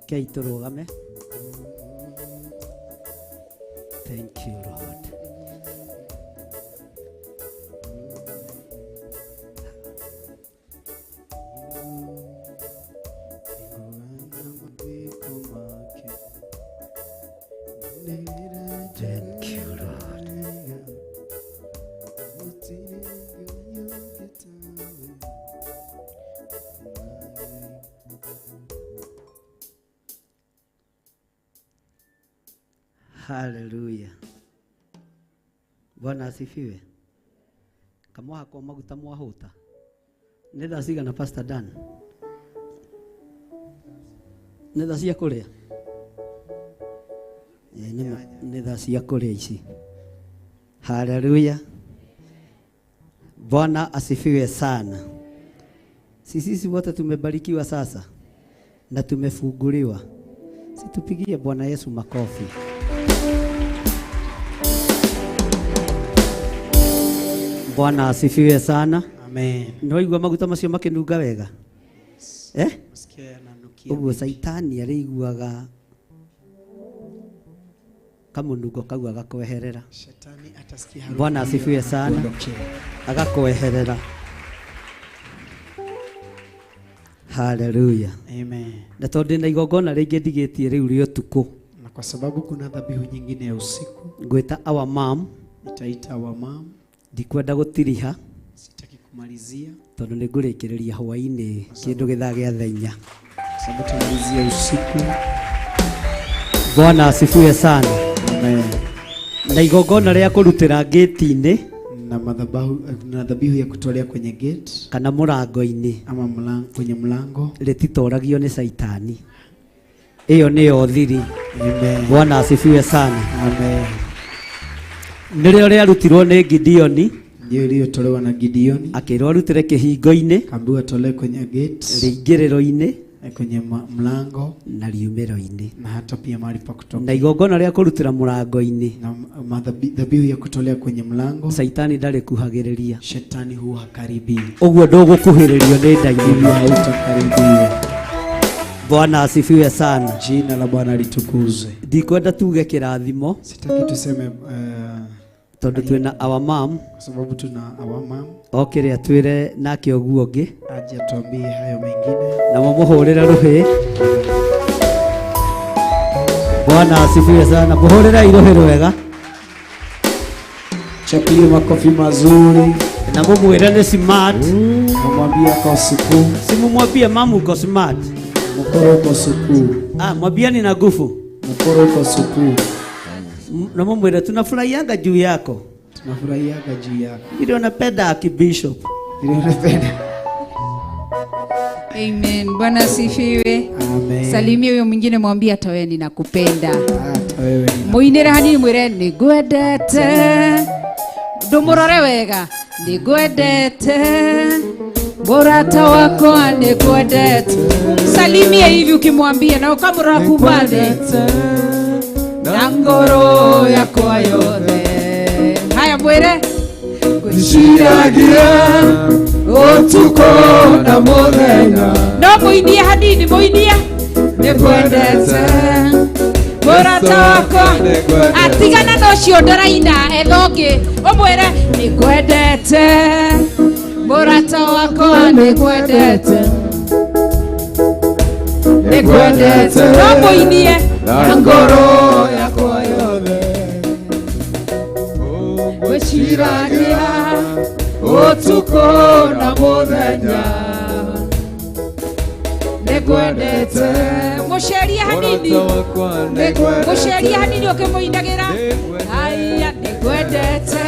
Rekei tũrũgame. Thank you, Lord. Thank you, Lord. Hallelujah. Bwana asifiwe. Kamwahakwo maguta mwahuta. Nĩ thaa cigana Pastor Dan? Nĩ thaa cia kũrĩa? Nĩ thaa cia kũrĩa ici. Haleluya. Bwana asifiwe sana. Sisi wote tumebarikiwa sasa na tumefunguliwa. Situpigie Bwana Yesu makofi. Bwana asifiwe sana. Amen. Nĩwaigua maguta macio makĩnunga wega? Eh? Sikia yananukia. Ũguo Saitani arĩiguaga kamũnungo kau agakweherera. Shetani atasikia harufu. Bwana hiyo asifiwe sana. anakuondokea. Agakweherera. Haleluya. Amen. Na tondũ ndĩna igongona rĩngĩ ndigĩtie rĩu rĩa ũtukũ, Na kwa sababu kuna dhabihu nyingine ya usiku, ngwĩta our mom, nitaita wa mom, ndikwenda gũtiriha sitaki kumalizia tondũ nĩ ngũrĩkĩrĩria hwaĩ-inĩ kĩndũ gĩthaa gĩa thaa inya. kwa sababu tumalizia usiku. Bwana asifiwe sana. Amen. Na igongona rĩa kũrutĩra ngĩti-inĩ Na madhabahu na dhabihu ya kutolea kwenye gate kana mũrango-inĩ ama kwenye mlango rĩtitoragio nĩ Saitani. Ĩyo nĩyo thiri. Amen. Bwana asifiwe sana. Amen. Nĩrĩo rĩarutirwo nĩ Gideoni, Ndio iliyotolewa na Gideoni, akĩrwo arutĩre kĩhingo-inĩ, kaambiwa atolee kwenye gate, rĩingĩrĩro-inĩ kwenye mlango na riumĩro-inĩ. na hata pia mahali pa kutoka. Na igongona rĩa kũrutĩra mũrango-inĩ, Na dhabihu ya kutolea kwenye mlango, Saitani ndarĩkuhagĩrĩria. shetani huwa hakaribii. Ũguo ndũgũkuhĩrĩrio nĩ ndaimono. Hivyo hautakaribiwa. Bwana asifiwe sana. Jina la Bwana litukuzwe. Ndikwenda tuge kĩrathimo Sitaki tuseme tondũ twĩna our mom kwa sababu tuna our mom okĩre atwĩre nake ũguo ũngĩ, aje atuambie hayo mengine. na mũmũhũrĩre rũhĩ. Bwana asifiwe sana. Mũhũrĩrei rũhĩ rwega Chapie makofi mazuri, na mũmwĩre nĩ smart. namwambia kwa suku, Simumwambie mamu uko smart. mkoro uko suku, Ah, mwambieni na nguvu. mkoro uko suku. Na mũmwĩre tunafurahianga juu yako. Tunafurahiaga juu yako. Vile unapenda akibishop. Vile unapenda. Amen. Bwana asifiwe. Amen. Salimia huyo mwingine mwambie hata wewe ninakupenda. Hata wewe nina. Muinĩre hanini mwĩre nĩngwendete. Ndũmũrore wega. Nĩngwendete. Mũrata wakwa nĩngwendete. Umsalimie hivi ukimwambia na ukamũrora kuma thĩ. Na ngoro yakwa yothe. Haya mwĩre. Ngwĩciragia ũtukũ na mũthenya. No mũinie hanini mũinie. Nĩngwendete. Mũrata wakwa. Atigana na ũcio ndaraina etha ũngĩ. Ũmwĩre nĩngwendete. Mũrata wakwa nĩngwendete. Nĩngwendete. No mũinie. Na ngoro yakwa yothe. Ngwĩciragia ũtukũ na mũthenya. Nĩngwendete. Mũcerie hanini. Mũcerie hanini ũkĩmũinagĩra. Aya nĩngwendete.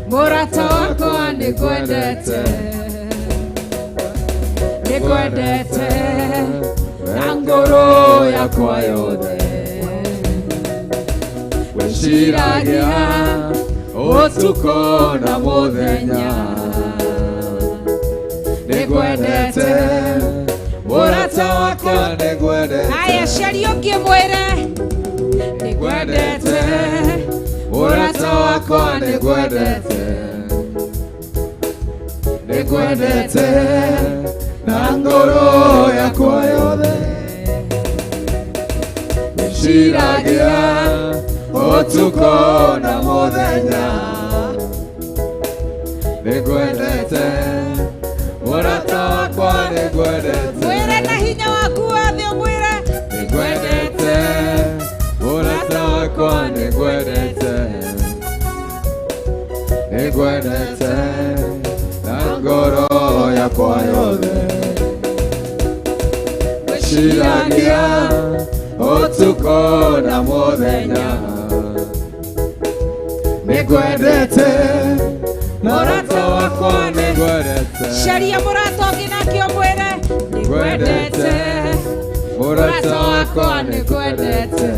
Mũrata wakwa nĩngwendete. Nĩngwendete. Na ngoro yakwa yothe. Ngwĩciragia ũtukũ na mũthenya. Nĩngwendete. Mũrata wakwa nĩngwendete. Aya ceria ũngĩ mwĩre. Nĩngwendete. Mũrata wakwa nĩngwendete. Nĩngwendete. Na ngoro yakwa yothe. Ngwĩciragia ũtukũ na mũthenya. Nĩngwendete. Mũrata wakwa nĩngwendete. Mwĩre na hinya waku wothe ũmwĩre. Nĩngwendete. Mũrata wakwa nĩngwendete. Nĩngwendete. Na ngoro yakwa yothe. Ngwĩciragia ũtukũ na mũthenya. Nĩngwendete mũrata wakwa, nĩngwendete. Caria mũrata ũngĩ nake ũmwĩre nĩngwendete mũrata wakwa, nĩngwendete.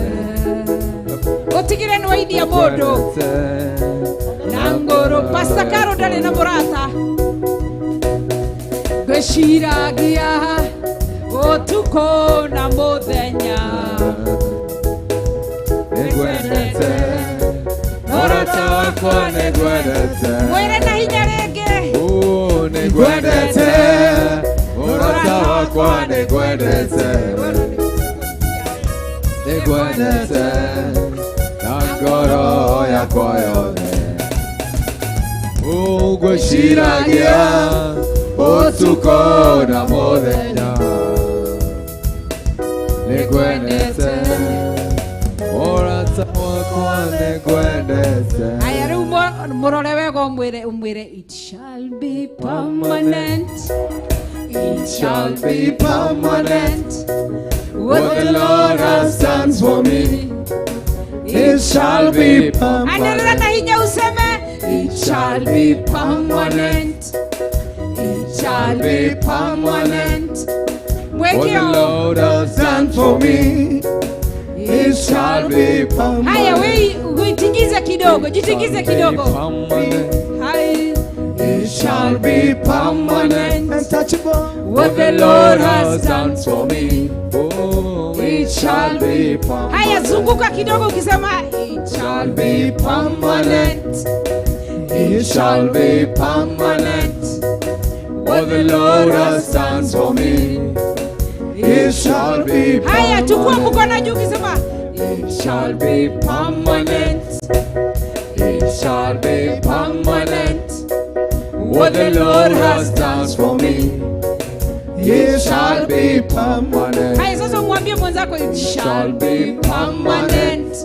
Ũtigire nĩ wainia mũndũ na ngũrũ. Pastor Caro ndarĩ na mũrata. Ngwĩciragia ũtukũ na mũthenya. Nĩngwendete mũrata wakwa, nĩngwendete. Mwĩre na hinya rĩngĩ. Oh, nĩngwendete mũrata wakwa, nĩngwendete, nĩngwendete na ngoro yakwa yothe. Ngwĩciragia ũtukũ na mũthenya, nĩngwendete mũrata wakwa, nĩngwendete. Aya, rĩu mũrore wega, ũmwĩre it shall be permanent, it shall be permanent. What the Lord has done for me, it shall be Anĩrĩra na permanent. hinya useme it shall be permanent, it shall be permanent. What Mweke the o. Lord has done for me, it shall be permanent. Haya, we uitingize kidogo, jitingize kidogo. Permanent. Hai. It shall be permanent. Untouchable. What the Lord has done for me, oh, it shall be permanent. Haya, zunguka kidogo ukisema it shall be permanent. It shall be permanent. What the Lord has done for me, it shall be Haya, chukua permanent. mkono juu ukisema it shall be permanent. It shall be permanent. What the Lord has done for me, it shall be permanent. Haya, sasa mwambie mwenzako it shall be permanent.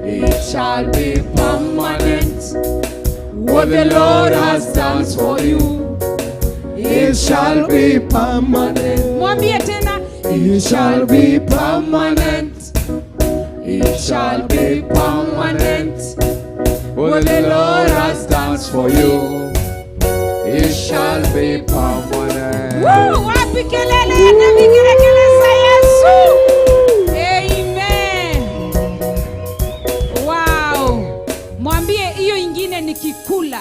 It shall be permanent. What the Lord has done for you, it shall be permanent. Mwambie tena. It shall be permanent. It shall be permanent. What the Lord has done for you, it shall be permanent. Woo, wapi kelele na vigelegele za Yesu? Amen. Wow. Mwambie hiyo ingine nikikula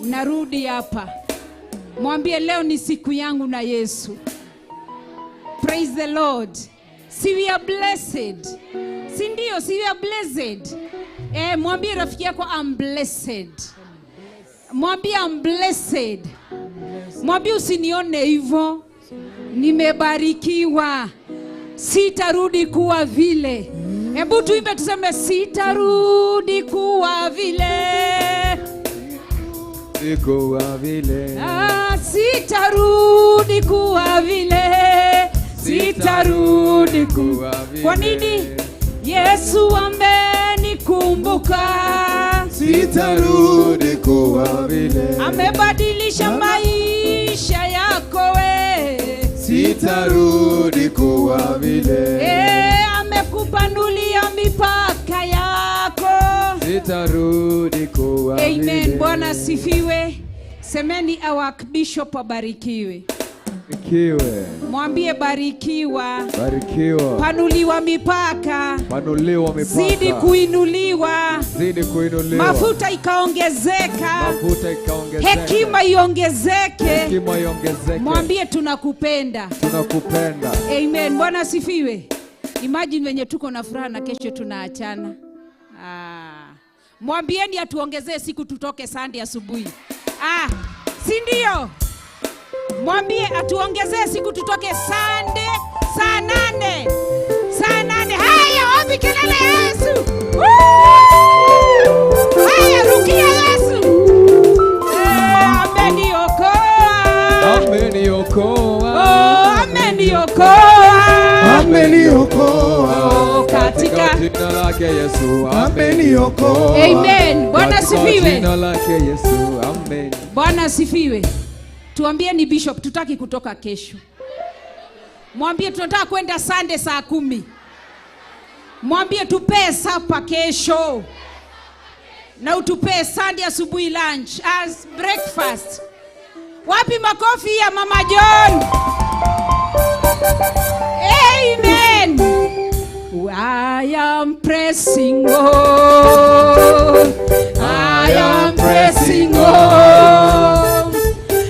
narudi hapa. Mwambie leo ni siku yangu na Yesu. Praise the Lord. Si we are blessed. Si ndio? Si we are blessed. Eh, mwambie rafiki yako I'm blessed. Mwambie I'm blessed. Mwambie usinione hivyo, nimebarikiwa, sitarudi kuwa vile. Hebu tuimbe tuseme, sitarudi kuwa vile. Sikuwa vile. Ah, sitarudi kuwa vile, sitarudi kuwa vile. Kwa nini? Yesu amenikumbuka, Sitarudi kuwa vile. Amebadilisha maisha yako we. Sitarudi kuwa vile. Eh, amekupanulia mipaka yako. Sitarudi kuwa Amen. vile. Bwana asifiwe. Semeni our bishop abarikiwe. Barikiwe. Mwambie barikiwa, Barikiwa. Panuliwa mipaka, Panuliwa mipaka. Zidi kuinuliwa, Zidi kuinuliwa. Mafuta ikaongezeka, Mafuta ikaongezeka. Hekima iongezeke. Hekima iongezeke. Mwambie tunakupenda. Tunakupenda. Amen. Bwana asifiwe. Imagine wenye tuko na furaha na kesho tunaachana. Ah. Mwambieni atuongezee siku tutoke Sunday asubuhi. Ah, si ndio? Mwambie atuongezee siku tutoke Sunday saa 8. Saa 8. Haya, wapi kelele ya Yesu? Woo! Haya, rukia Yesu. Eh, ameniokoa. Ameniokoa. Oh, ameniokoa. Ameniokoa. Oh, katika jina lake Yesu. Ameniokoa. Amen. Bwana Katika asifiwe. jina lake Yesu. Amen. Bwana asifiwe. Tuambie ni bishop, tutaki kutoka kesho. Mwambie tunataka kwenda Sunday saa 10. Mwambie tupee supper kesho. Na utupee Sunday asubuhi lunch as breakfast. Wapi makofi ya Mama John? Amen. I am pressing on. I am pressing on.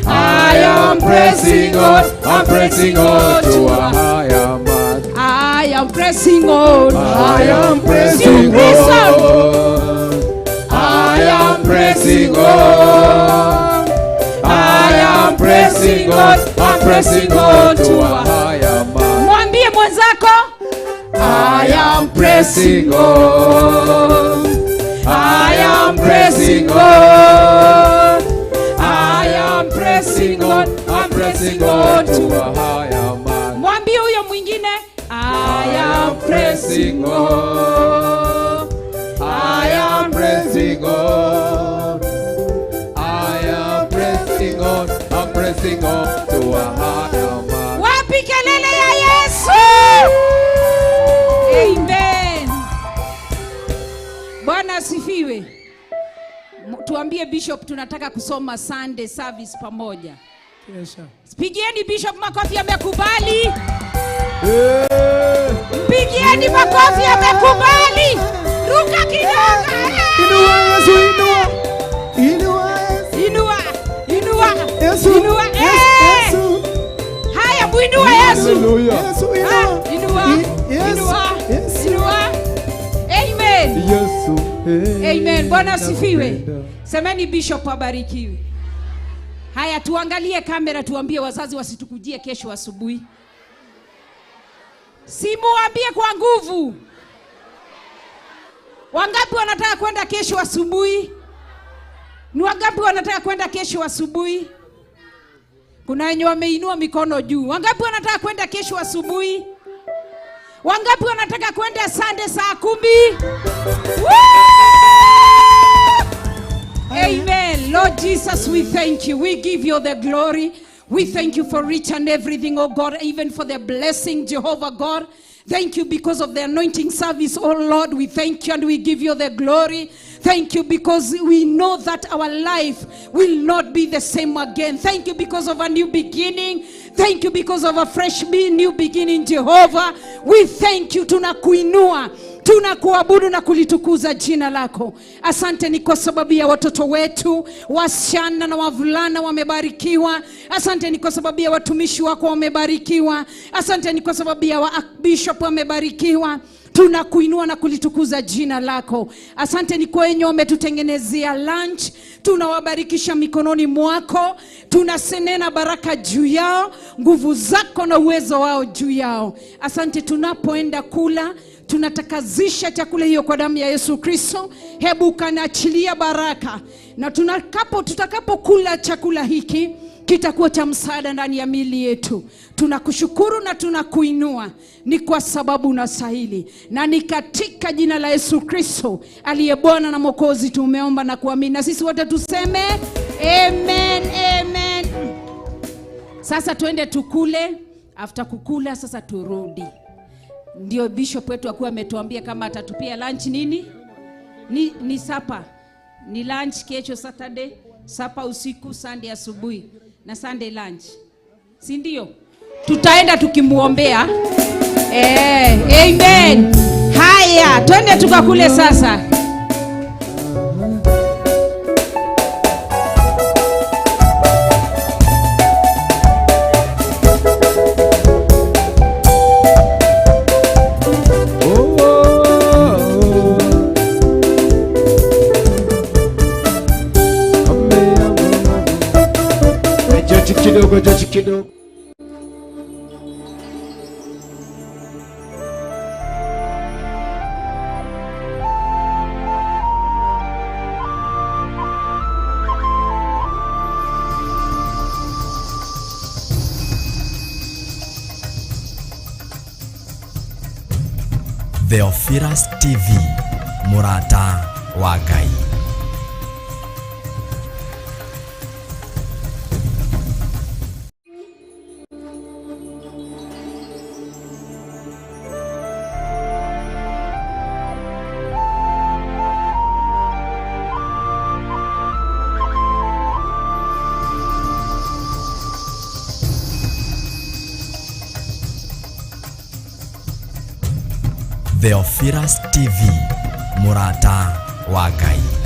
I am pressing on. I'm pressing on to a higher mark. I am pressing on. I am pressing on. I am pressing on. I am pressing on. I'm pressing on to a higher mark. Mwambie mwenzako, I am pressing on. I am pressing on. I am pressing on. I'm pressing on to a higher mark. Mwambie huyo mwingine, I am pressing on. I am pressing on. I am pressing on. I'm pressing on to a higher mark. Wapi kelele ya Yesu? Amen. Bwana asifiwe. Tuambie Bishop, tunataka kusoma Sunday service pamoja. Yes, sir. Pigieni Bishop makofi, amekubali. Pigieni makofi, amekubali. Ruka kidogo. Inua Yesu, inua. Inua Yesu. Inua, inua. Yesu. Inua. Yesu. Haya, muinue Yesu. Yesu, inua. Inua. Inua. Yesu. Inua. Amen. Yesu. Amen. Bwana asifiwe. Semeni Bishop abarikiwe. Haya, tuangalie kamera, tuambie wazazi wasitukujie kesho asubuhi. Simuambie kwa nguvu. Wangapi wanataka kwenda kesho asubuhi? Ni wangapi wanataka kwenda kesho asubuhi? Kuna wenye wameinua mikono juu. Wangapi wanataka kwenda kesho asubuhi? Wangapi wanataka kwenda Sunday saa 10? Amen. Lord Jesus, we thank you. We give you the glory. We thank you for each and everything, oh God, even for the blessing, Jehovah God. Thank you because of the anointing service, oh Lord. We thank you and we give you the glory. Thank you because we know that our life will not be the same again. Thank you because of a new beginning. Thank you because of a fresh new beginning, Jehovah. We thank you. Tunakuinua, tunakuabudu na kulitukuza jina lako. Asante ni kwa sababu ya watoto wetu, wasichana na wavulana wamebarikiwa. Asante ni kwa sababu ya watumishi wako wamebarikiwa. Asante ni kwa sababu ya bishop wamebarikiwa. Tunakuinua na kulitukuza jina lako. Asante ni kwa wenye wametutengenezea lunch. Tunawabarikisha mikononi mwako. Tunasenena baraka juu yao, nguvu zako na uwezo wao juu yao. Asante tunapoenda kula, tunatakazisha chakula hiyo kwa damu ya Yesu Kristo. Hebu kanaachilia baraka. Na tutakapokula chakula hiki, kitakuwa cha msaada ndani ya miili yetu. Tunakushukuru na tunakuinua, ni kwa sababu unastahili. Na ni katika jina la Yesu Kristo aliye Bwana na Mwokozi tumeomba na kuamini. Na sisi wote tuseme amen, amen. Sasa tuende tukule. After kukula sasa turudi. Ndio bishop wetu akuwa ametuambia kama atatupia lunch nini? Ni sapa. Ni lunch kesho Saturday, sapa usiku, Sunday asubuhi na Sunday lunch. Si ndio? Tutaenda tukimuombea. Amen. Haya, twende tukakule sasa. Kidogo. Theophilus TV, Murata wa Ngai. Theophilus TV, mũrata wa Ngai.